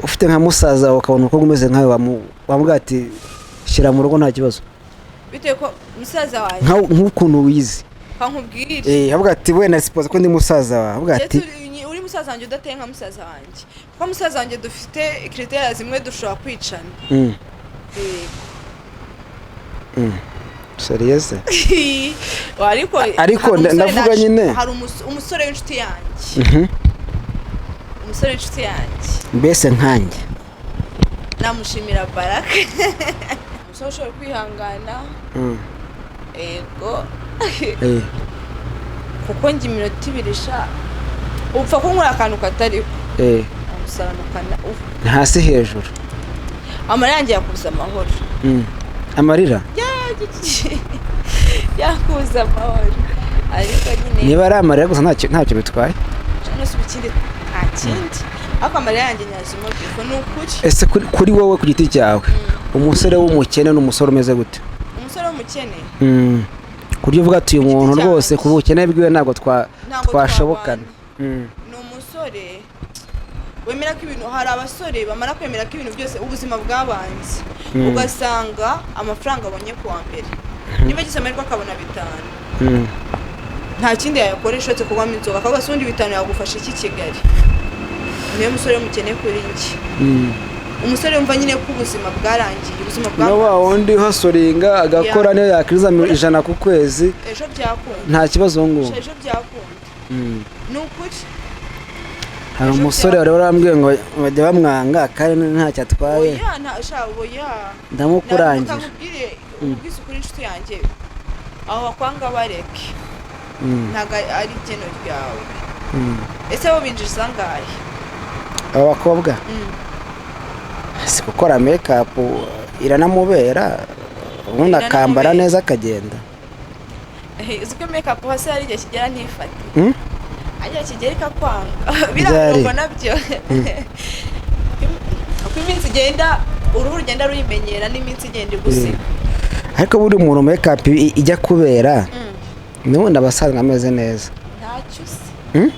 Ufite nka musaza wawe ukabona uko umeze nkawe, wamubwira ati shyira mu rugo nta kibazo? Bitewe ko musaza wanjye Nk'ukuntu wize. Kankubwire. Avuga ati wenda suppose ko ndi musaza wawe, avuga Njye ati uri musaza wanjye udateye nka musaza wanjye, kuko musaza wanjye dufite critères zimwe, dushobora kwicana. Yego. Sérieux? Ariko Ariko hari umusore ndavuga nyine. Hari umusore w'inshuti yanjye, umusore w'inshuti yanjye. Mbese nkanjye. Namushimira baraka, umusore ushobora kwihangana. Ego. Kuko njye iminota 2 sha, upfa kunkura akantu katariho, amusobanukana. Hasi hejuru. Amarira yanjye yakubuza amahoro. Amarira? Yakubuza amahoro, ariko nyine Niba ari amarira gusa ntacyo bitwaye. Cyangwa se ikindi, nta kindi, ariko amarira yanjye nyazimo bifo, ni ukuri. Ese kuri wowe ku giti cyawe, umusore w'umukene ni umusore umeze gute? Umusore w'umukene? Ku buryo uvuga ati uyu Ku giti muntu cyanjye. rwose ku bukene bwiwe ntabwo Ntabwo twashobokana. twabana. Ni umusore wemera ko ibintu, hari abasore bamara kwemera ko ibintu byose ubuzima bwabanze, ugasanga amafaranga abonye ku wa mbere, niba agize amahirwe akabona 5, nta kindi yayakoresha uretse kunywamo inzoga, akavuga se ubundi 5 yagufasha iki Kigali? Niyo musore w'umukene kuri njye. Umusore wumva nyine ko ubuzima bwarangiye, ubuzima No wa bwabanze. wundi uhustlinga agakora, niyo yakiriza 100 ku kwezi, Ejo byakunda. nta kibazo uwo nguwo. Ejo byakunda, ni ukuri. Hari Ejo umusore wari warambwiye ngo bajya bamwanga kandi ntacyo atwaye. Oya, nta sha, oya. Ndamukurangira. Nakubwire, ubwize ukuri, inshuti yanjye, aho bakwanga bareke. Ntabwo ari igeno ryawe. Ese bo binjiza angahe? Aba bakobwa si gukora makeup iranamubera. Ubundi akambara neza akagenda. Uzi ko makeup hasi hari igihe kigera ntifate? Hmm? Hari igihe kigera ikakwanga. Byari. Birangwa nabyo. Uko iminsi igenda, uruhu rugenda ruyimenyera, n'iminsi igenda igusiga. Ariko buri muntu makeup ijya kubera, n'ubundi aba asanzwe ameze neza. Ntacyo uzi. Hmm?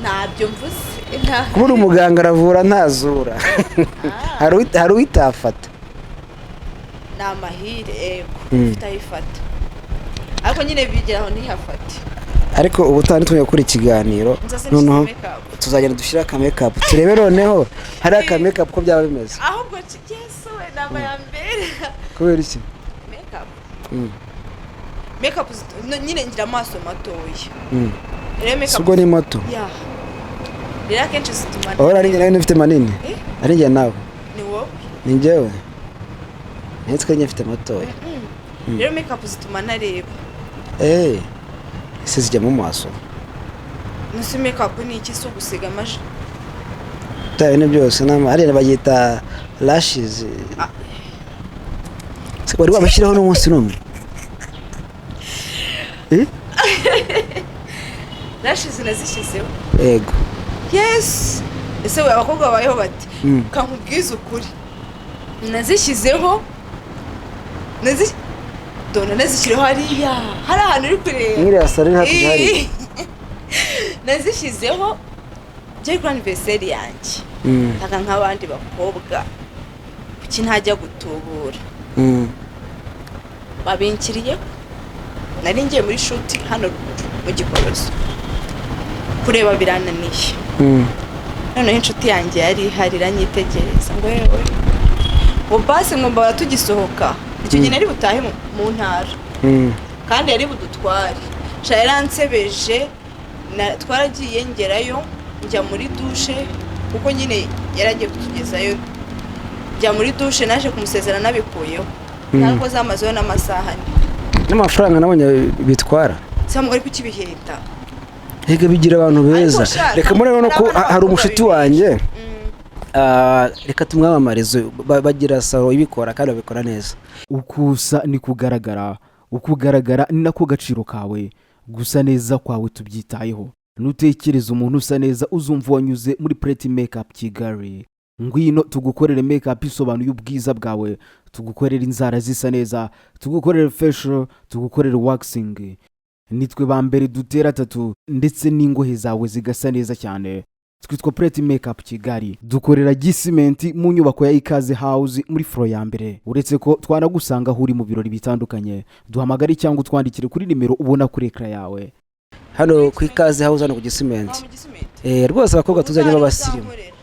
Ntabyo mvuze. Kubura umuganga aravura ntazura. Hari uwitafata. Ni amahire, yego. Ufite ayifata, ariko nyine bigera aho ntihafate. Ariko ubutaha nitujya gukora ikiganiro, Nzase noneho nshyize makeup. tuzagenda dushyire aka makeup, turebe noneho hari aka makeup ko byaba bimeze. Ahubwo Yesu we, nama ya mbere. Kubera iki? Makeup, makeup nyine ngira amaso matoya. Rero Si makeup ubwo ni moto. Ya, rero akenshi zituma Ahora ari njye nawe ufite manini? Eh? Ari njye nawe? Ni wowe. Ni njyewe, ndetse njye mfite matoya. Rero makeup zituma ntareba. Eh, ese zijya mu maso? Nuse makeup ni iki? Si ugusiga amaji? Bya bintu byose hariya babyita lashes. Ah. Se wari wabashyiraho n'umunsi n'umwe? Eh? Lashes nazishyizeho. Yego. Yes, ese we, abakobwa babayeho bati kankubwize ukuri, nazishyizeho, dore nazishyireho hariya, hari ahantu uri kureba. Nk'iriya saro iri hakurya hariya. Nazishyizeho byari kuri anniversaire yanjye. Ntaga nk'abandi bakobwa, kuki ntajya gutubura? Babinkiriye, nari ngiye muri shoot hano ruguru mu Gikoroso, kureba birananiye. Noneho inshuti yanjye yari ihari iranyitegereza ngo yewe, ngo basi ngo mbara tugisohoka icyo gihe nari butahe mu ntara, kandi yari budutware. Sha, yaransebeje. Twaragiye, ngerayo njya muri douche, kuko nyine yari agiye kutugezayo, njya muri douche, naje kumusezera nabikuyeho. Ntabwo zamazeho n'amasaha 4. N'amafaranga nabonye bitwara. Cyangwa ari kukibihenda. Reka bigira abantu beza. Ariko sha, Reka murabona ko hari abana hari umushuti b'abakobwa wanjye. Ah, reka tumwamamarize. Bagira salon ibikora kandi babikora neza. Uko usa ni kugaragara, uko ugaragara ni nako gaciro kawe. Gusa neza kwawe tubyitayeho. Nutekereza umuntu usa neza, uzumva wanyuze muri Pretty Makeup Kigali. Ngwino tugukorere makeup isobanuye ubwiza bwawe, tugukorere inzara zisa neza, tugukorere facial, tugukorere waxing. Nitwe ba mbere dutera tattoo ndetse n'ingohe zawe zigasa neza cyane. Twitwa Pretty Makeup Kigali, dukorera Gisimenti mu nyubako ya Ikaze House muri floor ya mbere. Uretse ko twanagusanga aho uri mu birori bitandukanye, duhamagare cyangwa utwandikire kuri nimero ubona kuri écran yawe. Hano ku Ikaze House, hano ku Gisimenti. Mu Gisimenti. Eh, rwose abakobwa tuzanye b'abasirimu. Uzankorera.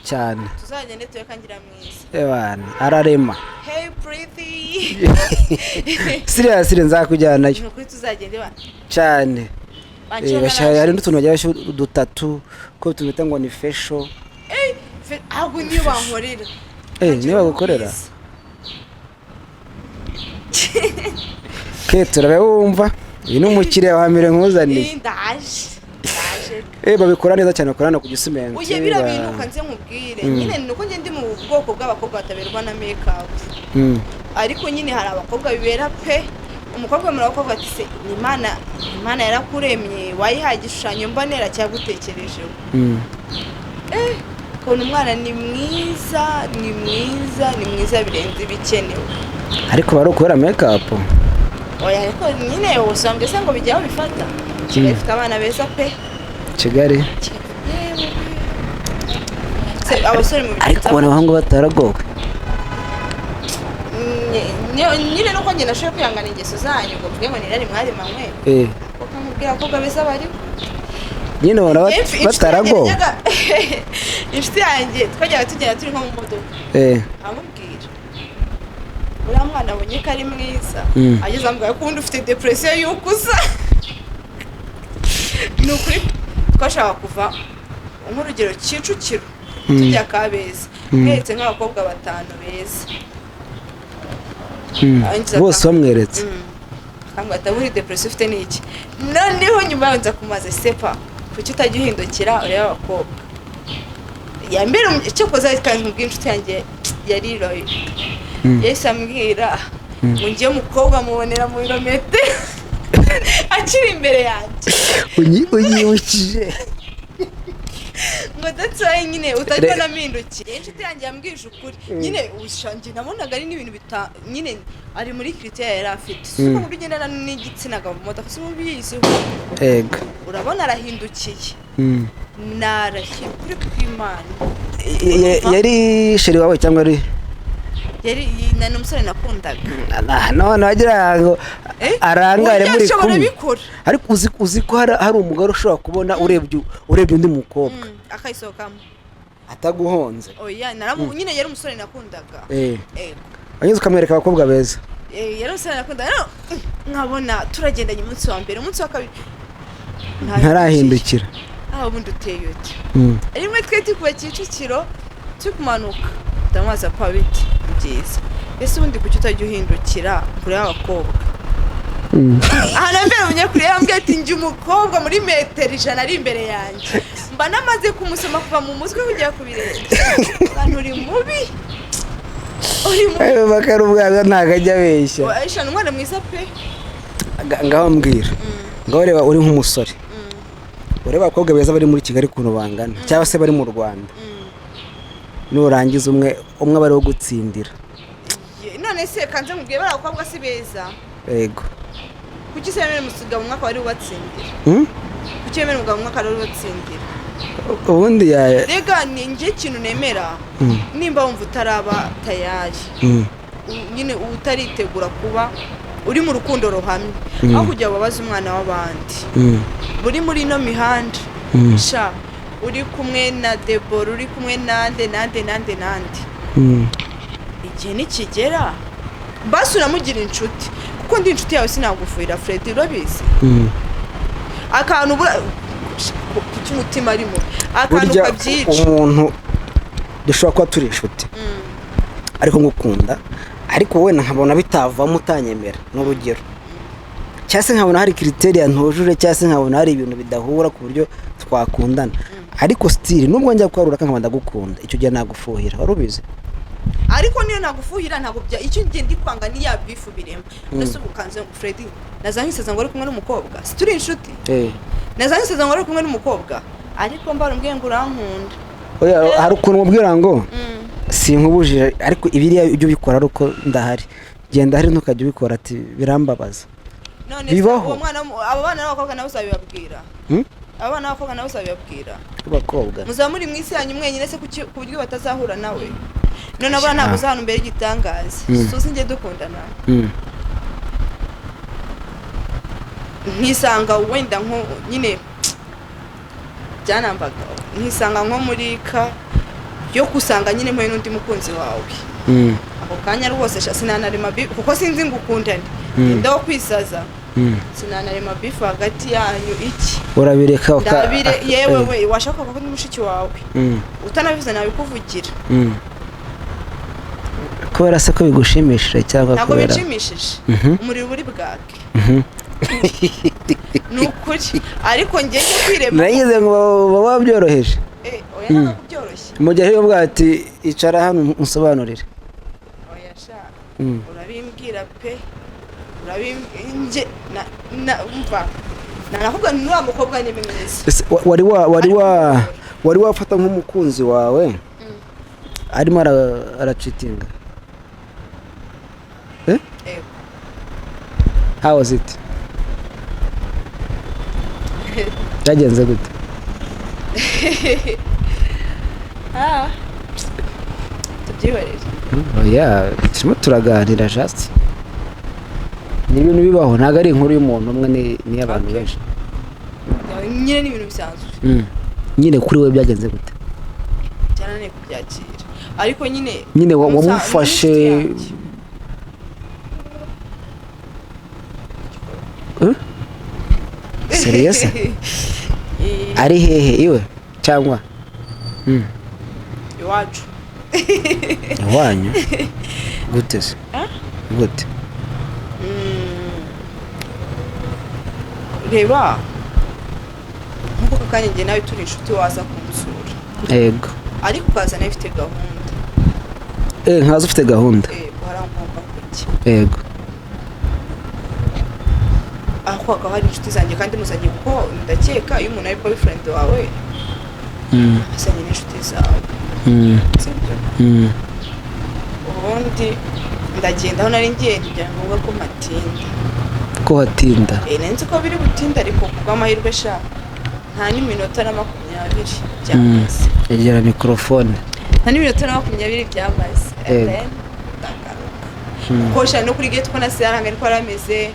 Cyane. Tuzagende tureka ngira mwiza. Ebana ararema. Hey pretty. Siriya sire nzakujyanayo. Ni ukuri tuzagende ba Cyane. Bancira. Hari n'utuntu bagira bashyira udutatu ko tubita ngo ni facial. Ahubwo niyo bankorera. Eh, niyo bagukorera. Mwiza. Ke turabe wumva uyu ni umukiriya wa mbere nkuzaniye. Eh, ndaje, ndaje. Eh, babikora neza cyane, bakorana ku Gisimenti. Uye biriya bintu ukanze nkubwire, nyine ni uko njye ndi mu bwoko bw'abakobwa bataberwa na makeup. Ariko nyine hari abakobwa bibera pe. Umukobwa muri abakobwa ati se ni Imana, Imana yarakuremye, wayihaye igishushanyo mbonera cyagutekerejeho. Ukabona umwana ni mwiza, ni mwiza, ni mwiza birenze ibikenewe. Ariko bari ukubera makeup. Oya, ariko nyine usanga se ngo bijyaho bifata. Kigali ifite abana beza pe. Kigali. Yewe. Se abasore mu Ariko ubona abahungu bataragowe. Nyine nuko njye nashoboye kwihangana ingeso zanyu ngo mvuge ngo nirari mwari manywe, kuko nkubwira abakobwa beza bariho. Nyine ubona bataragowe. Inshuti yanjye twajyaga tugenda turi nko mu modoka, amubwira uriya mwana abonye ko ari mwiza, ageze ambwira ko ubundi ufite depression y'uko usa. Ni ukuri twashaka kuva nk'urugero Kicukiro tujya Kabeza, mweretse nk'abakobwa batanu beza. Arangiza Bose bamweretse. Akambwira ati buri depression ufite ni iki? Noneho nyuma yaho nza kumaza sepa, kuki utajya uhindukira urebe abakobwa yambere? Icyo koza kandi nkubwira, inshuti yanjye yari royo, yahise ambwira. Ngo ngiye umukobwa mubonera mu birometero akiri imbere yanjye. Unyibukije. Ngo that's why nyine utajya nampindukiye. Inshuti yanjye yambwije ukuri nyine, ushanjye nabonaga ari n'ibintu bita nyine ari muri critère yari afite, si uko mu ugendana n'igitsina gabo mu modoka, si mubizi. Ego. Urabona arahindukiye. Narahiye kuri kw'Imana. Yari chéri wawe cyangwa ari? Yari ni umusore nakundaga. None wagira ngo Eh? arangare Burya muri ashobora kumwe. Bikora. Ariko uzi ko hari umugore ushobora kubona urebye undi mukobwa Akayisohokamo. ataguhonze. Oya, nyine yari umusore nakundaga. Ego. Wanyuze ukamwereka abakobwa beza. Yari umusore nakundaga. Rero, nkabona turagendanye umunsi wa mbere, umunsi wa kabiri ntarahindukira. Ah, ubundi uteye ute? Rimwe twe turi kuva Kicukiro turi kumanuka, ndamubaza: "Pa, biti ni byiza, ese ubundi kuki utajya uhindukira kure y'abakobwa?" Ahantu mbere umunyakure yambwiye ati: "Njye umukobwa muri metero 100 ari imbere yanjye mba namaze kumusoma kuva mu mutwe kugera ku birenge." Abantu, uri mubi, uri mubi. Eh, Bakari ubwana ntabwo ajya abeshya. Aisha ni umwana mwiza pe. Ngaho mbwira, ngaho reba, uri nk'umusore ureba abakobwa beza bari muri Kigali ukuntu bangana, cyangwa se bari mu Rwanda, nurangiza umwe umwe aba ariwo gutsindira. None se kanze mubwiye, bariya bakobwa si beza? Yego. Kuki se yemera umugabo umwe akaba ari we ubatsindira? Hmm? Kuki yemera umugabo umwe akaba ari we ubatsindira? Ubundi ya Rega ni njye ikintu nemera, nimba wumva utaraba tayari, nyine utaritegura kuba uri mu rukundo ruhamye, aho kugira ngo ubabaze umwana w'abandi buri muri ino mihanda, sha, uri kumwe na Debora, uri kumwe nande nande nande nande, igihe nikigera basi uramugira inshuti, kuko ndi inshuti yawe sinagufuhira. Fred, urabizi. Akantu ubura kuki umutima ari mubi, akantu Burya kabyica. umuntu dushobora kuba turi inshuti, ariko ngukunda, ariko wenda nkabona bitavamo utanyemera, ni urugero, cyangwa se nkabona hari critère ntujuje, cyangwa se nkabona hari ibintu bidahura ku buryo twakundana, ariko still nubwo njya kwarura nkaba ndagukunda, icyo gihe nagufuhira, wari ubizi? Ariko niyo nagufuhira ntabwo bya icyo ngiye ndi kwanga ni ya beef birema. Ndetse ubu kanze Fred naza nkisaza ngo ari kumwe n'umukobwa, si turi inshuti? Naza nkisaza ngo ari kumwe n'umukobwa, ariko mbara umbwiye ngo urankunda. Oya, hari ukuntu mubwira ngo sinkubujije, ariko ibiriya ujye ubikora ari uko ndahari, genda hari ntukajya ubikora, ati birambabaza. None se Bibaho. uwo mwana abo bana b'abakobwa nabo uzabibabwira? Hmm? Abo bana b'abakobwa nabo uzabibabwira? Abakobwa. Muzaba muri mu isi yanyu mwenyine se, ku buryo batazahura nawe? None abana ntabwo uzahana imbere y'igitangaza. Suzi njye dukundana, nkisanga wenda nko nyine byanambaga, nkisanga nko muri ka yo gusanga nyine mpuye n'undi mukunzi wawe, ako kanya rwose sha sinanarema beef, kuko sinzi ngo ukundane ndaho kwisaza. Sinanarema beef hagati yanyu iki. Urabireka Ndabire yewe we washaka ko ndi mushiki wawe, utanabivuze nabikuvugira. Kubera se ko bigushimishije cyangwa Ntabwo kubera binshimishije. Umuriro uri bwake, ni ukuri, ariko njye njye kwirema. Nagize ngo baba wabyoroheje. Eh, oya, ntabwo byoroshye. Mu gihe ubwo ati icara hano unsobanurire. Oya sha, urabimbwira pe, urabimbwira njye na umva nanakubwira ni wa mukobwa ni mwiza. Ese wari wafata nk'umukunzi wawe arimo aracheatinga? Eh? Ego. How was it? Byagenze gute? Ah, tubyihorere. Oya, turimo turaganira, just ni ibintu bibaho, ntabwo ari inkuru y'umuntu umwe, ni iy'abantu Okay. benshi. Nyine ni ibintu bisanzwe. Nyine kuri we byagenze gute? Byananiye kubyakira, ariko nyine Nyine wamufashe n'inshuti yanjye. Eh? Serious? Eh, Ari hehe, iwe cyangwa? Iwacu. Iwanyu gute se? Ah? Gute? Reba nk'uko aka kanya njye nawe turi inshuti, waza kunsura, Yego. ariko ukaza nawe ufite gahunda. Eh, nkaza ufite gahunda. Eh, hari aho ngomba kujya. Yego. Ariko hakaba hari inshuti zanjye kandi muzanye, kuko ndakeka iyo umuntu ari boyfriend wawe azanye n'inshuti zawe, sibyo? Ubundi ndagenda, aho nari ngiye ntibyari ngombwa ko mpatinda. Ko hatinda? Nari nzi ko biri butinde, ariko kubw'amahirwe sha, nta n'iminota na 20 byamaze. Egera mikorofone. Nta n'iminota na 20 byamaze. And then ndagaruka, kuko sha no kuri gate uko nasize aranga niko yari ameze,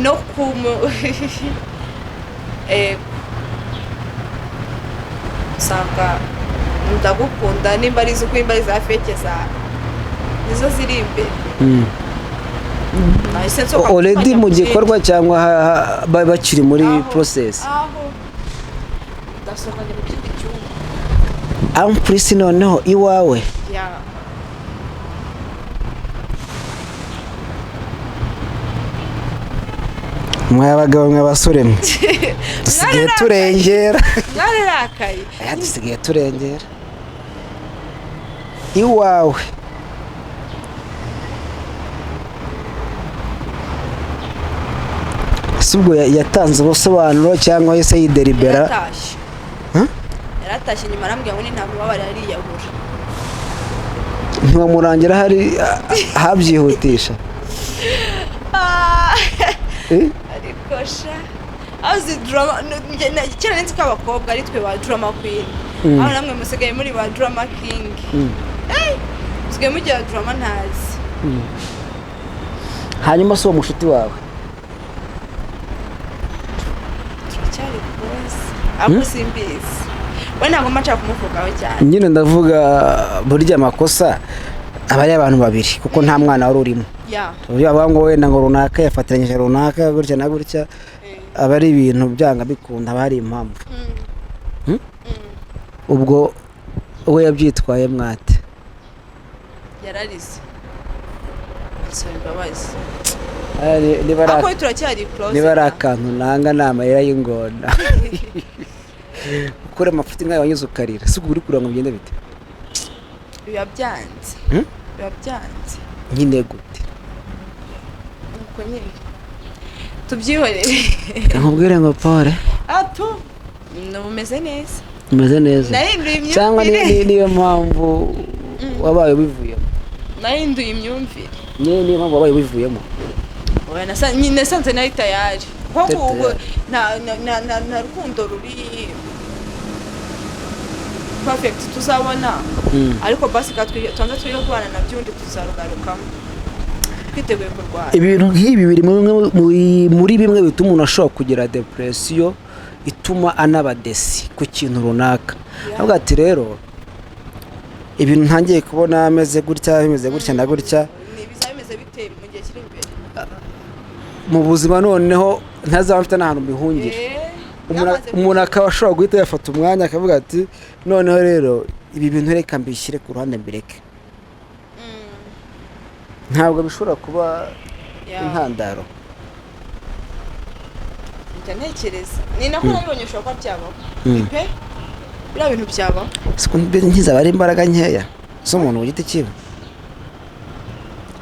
no ku usanga ndagukunda, nimba ari iz'ukuri, nimba ari iza fake, za nizo ziri imbere. Nahise nsohoka Already njya mu kindi. gikorwa cyangwa bakiri muri process? Aho ndasohoka njya mu kindi cyumba. Ampurisi noneho iwawe? Ya. Mwe abagabo, mwe abasore mwe, dusigaye turengera. Mwararakaye. Aya, dusigaye turengera iwawe. Si ubwo yatanze ubusobanuro cyangwa yahise yideribera? Yaratashye. Huh? Yaratashye, nyuma arambwira ngo nintamubabara ariyahura. Ntiwamurangira hari habyihutisha? Eh? Ariko sha, azi drama kera nzi ko abakobwa ari twe ba drama queen, aho namwe musigaye muri ba drama king. Eh, musigaye mugira drama ntazi. Hanyuma si uwo mushuti wawe? Turacyari close, ariko simbizi, we ntabwo mba nshaka kumuvugaho cyane. Nyine ndavuga, burya amakosa aba ari abantu babiri, kuko nta mwana wari urimo. Uburyo bavuga ngo wenda ngo runaka yafatanyije runaka gutya na gutya, aba ari ibintu byanga bikunda, haba hari impamvu. Ubwo we yabyitwaye mwate? Yararize, ansaba imbabazi. Niba ari Ariko we turacyari close. Niba ari akantu nanga ni amarira y'ingona. Gukora amafuti nk'ayo wanyuze ukarira, si ubwo uri kureba ngo bigende bite? Biba byanze. Hmm? Biba byanze. Nyine gute? Nuko nyine tubyihorere. Reka nkubwire ngo pole. Atu mumeze neza. Umeze neza. Nahinduye Cyangwa imyumvire. niyo mpamvu wabaye ubivuyemo? Nahinduye imyumvire. Nyine niyo mpamvu wabaye ubivuyemo? Oya, nyine nasanze nari tayari kuko Tayari. ubu nta rukundo ruri perfect tuzabona, ariko basi ka tubanze twige kubana nabyo, ubundi tuzarugarukamo twiteguye kurwana. Ibintu nk'ibi biri muri bimwe bituma umuntu ashobora kugira depression ituma anaba déçu ku kintu runaka. Avuga ati: "Rero ibintu ntangiye kubona ameze gutya, bimeze gutya na gutya." Ni bizaba bimeze bite mu gihe kiri imbere? Mu buzima noneho ntazaba mfite n'ahantu mbihungira. Yamaze Umuntu akaba ashobora guhita yafata umwanya akavuga ati: "Noneho rero ibi bintu reka mbishyire ku ruhande, mbireke." Ntabwo bishobora kuba intandaro? Njya ntekereza, ni nako nabibonye, ushobora kuba byabaho pe, biriya bintu byabaho. Siko nkizaba ari imbaraga nkeya z'umuntu ku giti cyiwe?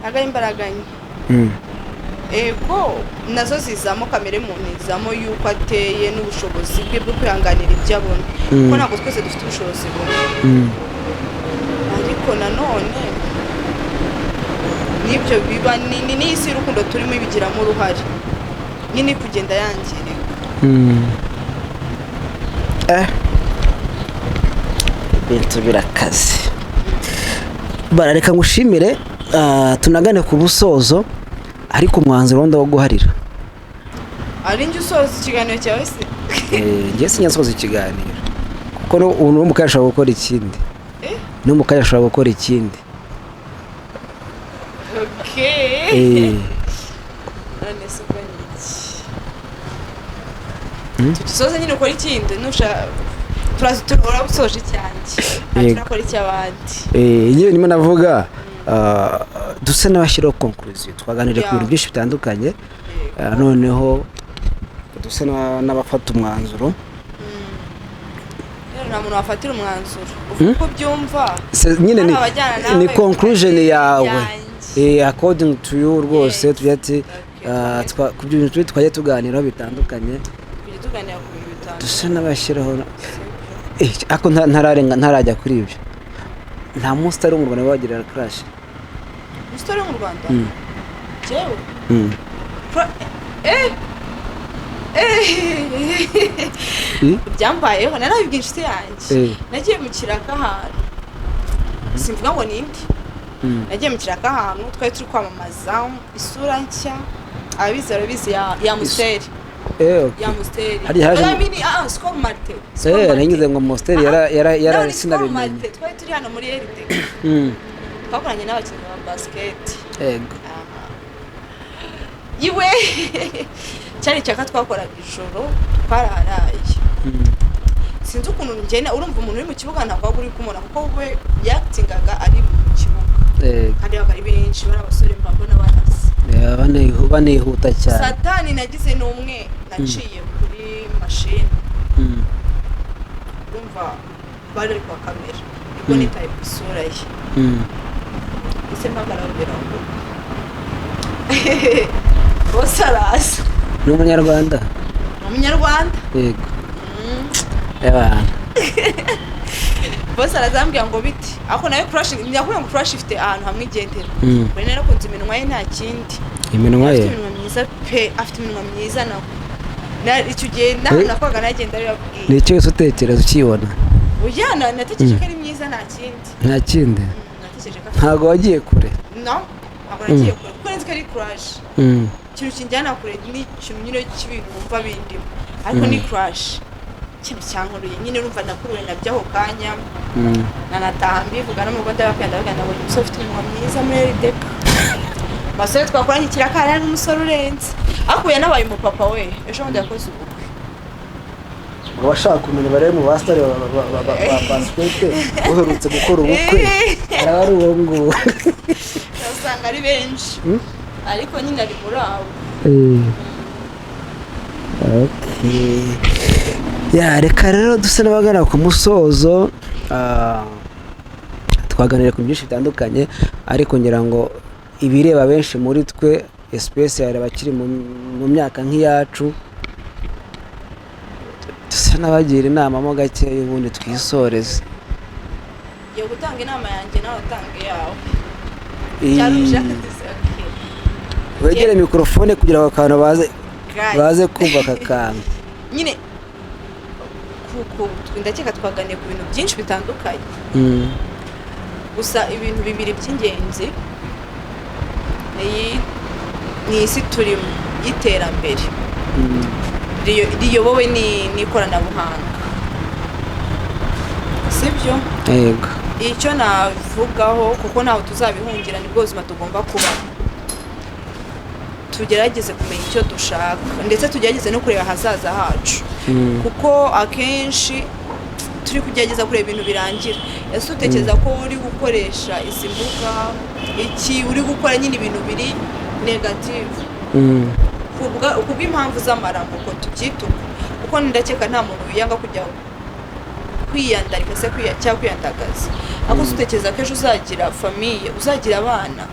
Ntabwo ari imbaraga nke. Ego, nazo zizamo kamere muntu, izamo yuko ateye n'ubushobozi bwe bwo kwihanganira ibyo abona, kuko ntabwo twese dufite ubushobozi bumwe. Ariko nanone n'ibyo biba ni n'isi y'urukundo turimo ibigiramo uruhare nyine, iri kugenda yangirika. Ibintu birakaze. Barareka ngushimire, tunagane ku busozo, ariko umwanzuro wundi wo guharira. Ari njye usoza ikiganiro cyawe se? Njye sinyasoza ikiganiro, kuko ubu no mu kanya ashobora gukora ikindi. Eh? No mu kanya ashobora gukora ikindi. Okay. None se ubwo ni iki? Tugisoze nyine, ukora ikindi nusha turazi urabusoje icyanjye. Yego. Turakora icy'abandi. Nyine ndimo navuga, dusa n'abashyiraho conclusion. Twaganiriye ku bintu byinshi bitandukanye. Noneho dusa n'abafata umwanzuro. Rero nta muntu wafatira umwanzuro, uvuga uko ubyumva. Nyine ni, Hano abajyana nawe ni conclusion ufate yawe. ibyanjye. According to you rwose. Yes. Tugira ati Okay. Ku bintu turi twajya tuganiraho bitandukanye. Tujya tuganira ku bintu bitandukanye. Dusa n'abashyiraho, ariko ntararenga, ntarajya kuri ibyo, nta munsi utari mu Rwanda wagira crush? Umusitari wo mu Rwanda? Mm. Jewe? Mm. Byambayeho, narabibwiye inshuti yanjye. Nagiye mu kiraka ahantu, simvuga ngo ninde. Nagiye mu kiraka ahantu twari turi kwamamaza isura nshya, ababizi barabizi, ya Amstel. Okay. Ya Amstel. Hariya haje Oya, mini, Skol Malt. Skol Malt. Nagize ngo Amstel yara No, ni Skol sinabimenye. Malt. Twari turi hano muri RD. Twakoranye n'abakinnyi ba basket. Aha. Iwe cyari icyaka twakoraga ijoro, twaraharaye. Sinzi ukuntu ngenda, urumva umuntu uri mu kibuga ntabwo waba uri kumubona, kuko we yakitingaga ari mu kibuga. Kandi babaga ari benshi, bari abasore mbabona barasa. Yeah, banihuta cyane. Satani nagize n'umwe naciye kuri mashini. Urumva bari bari kwa kamera, nibwo nitaye ku isura ye. Ese mpagarara ngo bose araza. Ni umunyarwanda? Ni umunyarwanda. Yego. Ebana. Bose arazambwira ngo biti, ariko nawe crush, ndakubwira ngo crush ifite ahantu hamwe igendera. Buri narakunze iminwa ye, nta kindi. Iminwa ye? Afite iminwa myiza pe, afite iminwa myiza nawe. Icyo gihe naho nakwaga nagenda bibabwiye. Ni icyo wese utekereza ukibona? Oya, natekereje ko ari myiza, nta kindi. Nta kindi? Natekereje ko afite Ntabwo wagiye kure? No, ntabwo nagiye kure, kuko nzi ko ari crush. Ikintu kinjyana kure ni ikintu nyine cy'ibintu wumva bindimo, ariko ni crush, ikintu cyankuruye nyine, urumva nakuruwe nabyo ako kanya. Nanataha mbivuga no mu rugo, ndababwira, ndababwira, ndabonye umusore ufite iminwa myiza muri RDK, abasore twakoranye ikiraka, hari n'umusore urenze, ariko ubu yanabaye umupapa we, ejo bundi yakoze ubukwe. Ngo abashaka kumenya barebe mu basitari ba basket uherutse gukora ubukwe, araba ari uwo nguwo. Usanga ari benshi, ariko nyine ari muri abo. Okay. Ya, reka rero dusa n'abagana ku musozo. Twaganiriye ku byinshi bitandukanye, ariko ngira ngo ibireba benshi muri twe, especially abakiri mu myaka nk'iyacu, dusa n'abagira inama mo gakeya, ubundi twisoreze. Ngiye gutanga inama yanjye, nawe utanga iyawe. Cyari ushaka okay. Wegere mikorofone kugira ngo akantu baze Guys. baze kumva aka kantu. Nyine ndakeka twaganiye ku bintu byinshi bitandukanye, gusa ibintu bibiri by'ingenzi ni isi turimo y'iterambere riyobowe n'ikoranabuhanga, sibyo? Yego. Icyo navugaho, kuko ntaho tuzabihungira, nibwo buzima tugomba kuba, tugerageze kumenya icyo dushaka, ndetse tugerageze no kureba ahazaza hacu, kuko akenshi turi kugerageza kureba ibintu birangira. Ese utekereza ko uri gukoresha izi mbuga, iki uri gukora nyine ibintu biri negative kubw'impamvu z'amaramuko, tubyite uko, kuko ndakeka nta muntu wiyanga kujya kwiyandarika se cyangwa kwiyandagaza, ariko se utekereza ko ejo uzagira famille, uzagira abana,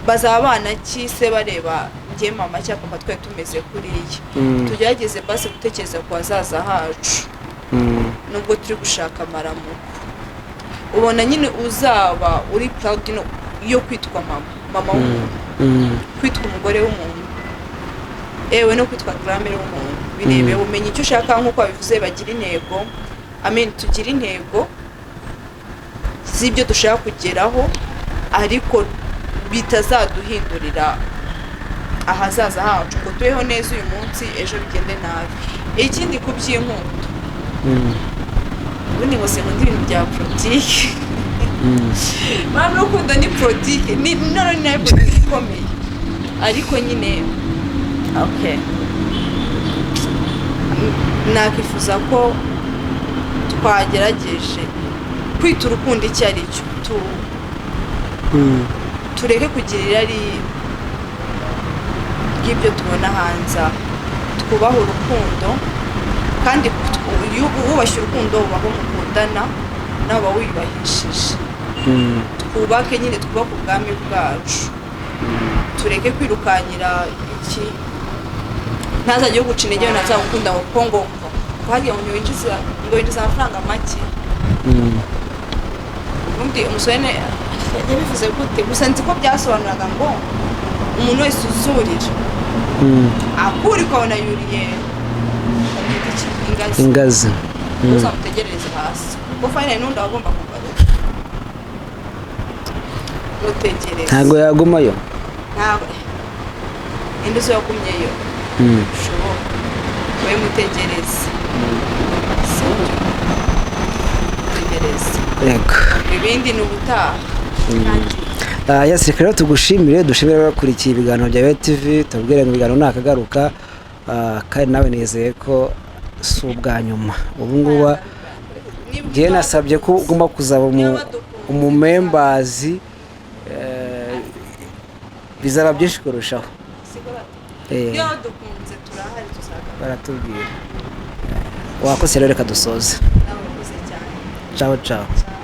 bazaba abana ki se bareba njye mama cyangwa papa twari tumeze kuriya? Tugerageze basi gutekereza ku hazaza hacu, nubwo turi gushaka amaramuko. Ubona nyine uzaba uri proud yo kwitwa mama w'umuntu, kwitwa umugore w'umuntu, ewe no kwitwa grand-mère w'umuntu. Birebe, umenya icyo ushaka nk'uko babivuze, bagira intego, amen, tugire intego z'ibyo dushaka kugeraho, ariko bitazaduhindurira ahazaza hacu, ngo tubeho neza uyu munsi, ejo bigende nabi. Ikindi, ku by'inkundo, ubundi ngo sinkunda ibintu bya politiki. Mama, urukundo ni politiki, ni none ni nayo politiki ikomeye, ariko nyine okay, nakifuza ko twagerageje kwita urukundo icyo ari cyo, tureke kugira irari ry'ibyo tubona hanze aha, twubahe urukundo, kandi iyo wubashye urukundo, ubaho mukundana nawe uba wiyubahishije. Twubake nyine, twubake ubwami bwacu. Tureke kwirukankira iki. Ntazajye guca intege, ntazagukunda ngo kuko ngo hariya ngo ntiwinjiza, ngo winjiza amafaranga make. Ubundi umusore yabivuze gute? Gusa nzi ko byasobanuraga ngo umuntu wese uzurira, akuri ukabona yuriye, babyita iki? Ingazi. Ingazi. Uzamutegerereze hasi, kuko finally n'undi aba agomba kugaruka. Mutegereze. Ntabwo yagumayo. Ntabwo indi zo yagumyeyo. Bishoboka, wowe mutegereze, sibyo? Mutegereze. Yego. Ibindi ni ubutaha kandi. Yes, reka rero tugushimire, dushimire abakurikiye ibiganiro bya TV, tubabwire ngo ibiganiro nakagaruka. Kandi nawe nizeye ko si ubwa nyuma ubu ngubu. Niba Njyewe nasabye ko ugomba kuzaba Niba badukunze, umumembazi, bizaba byinshi kurushaho. Siko Eh, niba badukunze turahari, tuzagaruka. Baratubwira wakoze rero, reka dusoze. Nawe urakoze cyane. Ciao ciao. Ciao.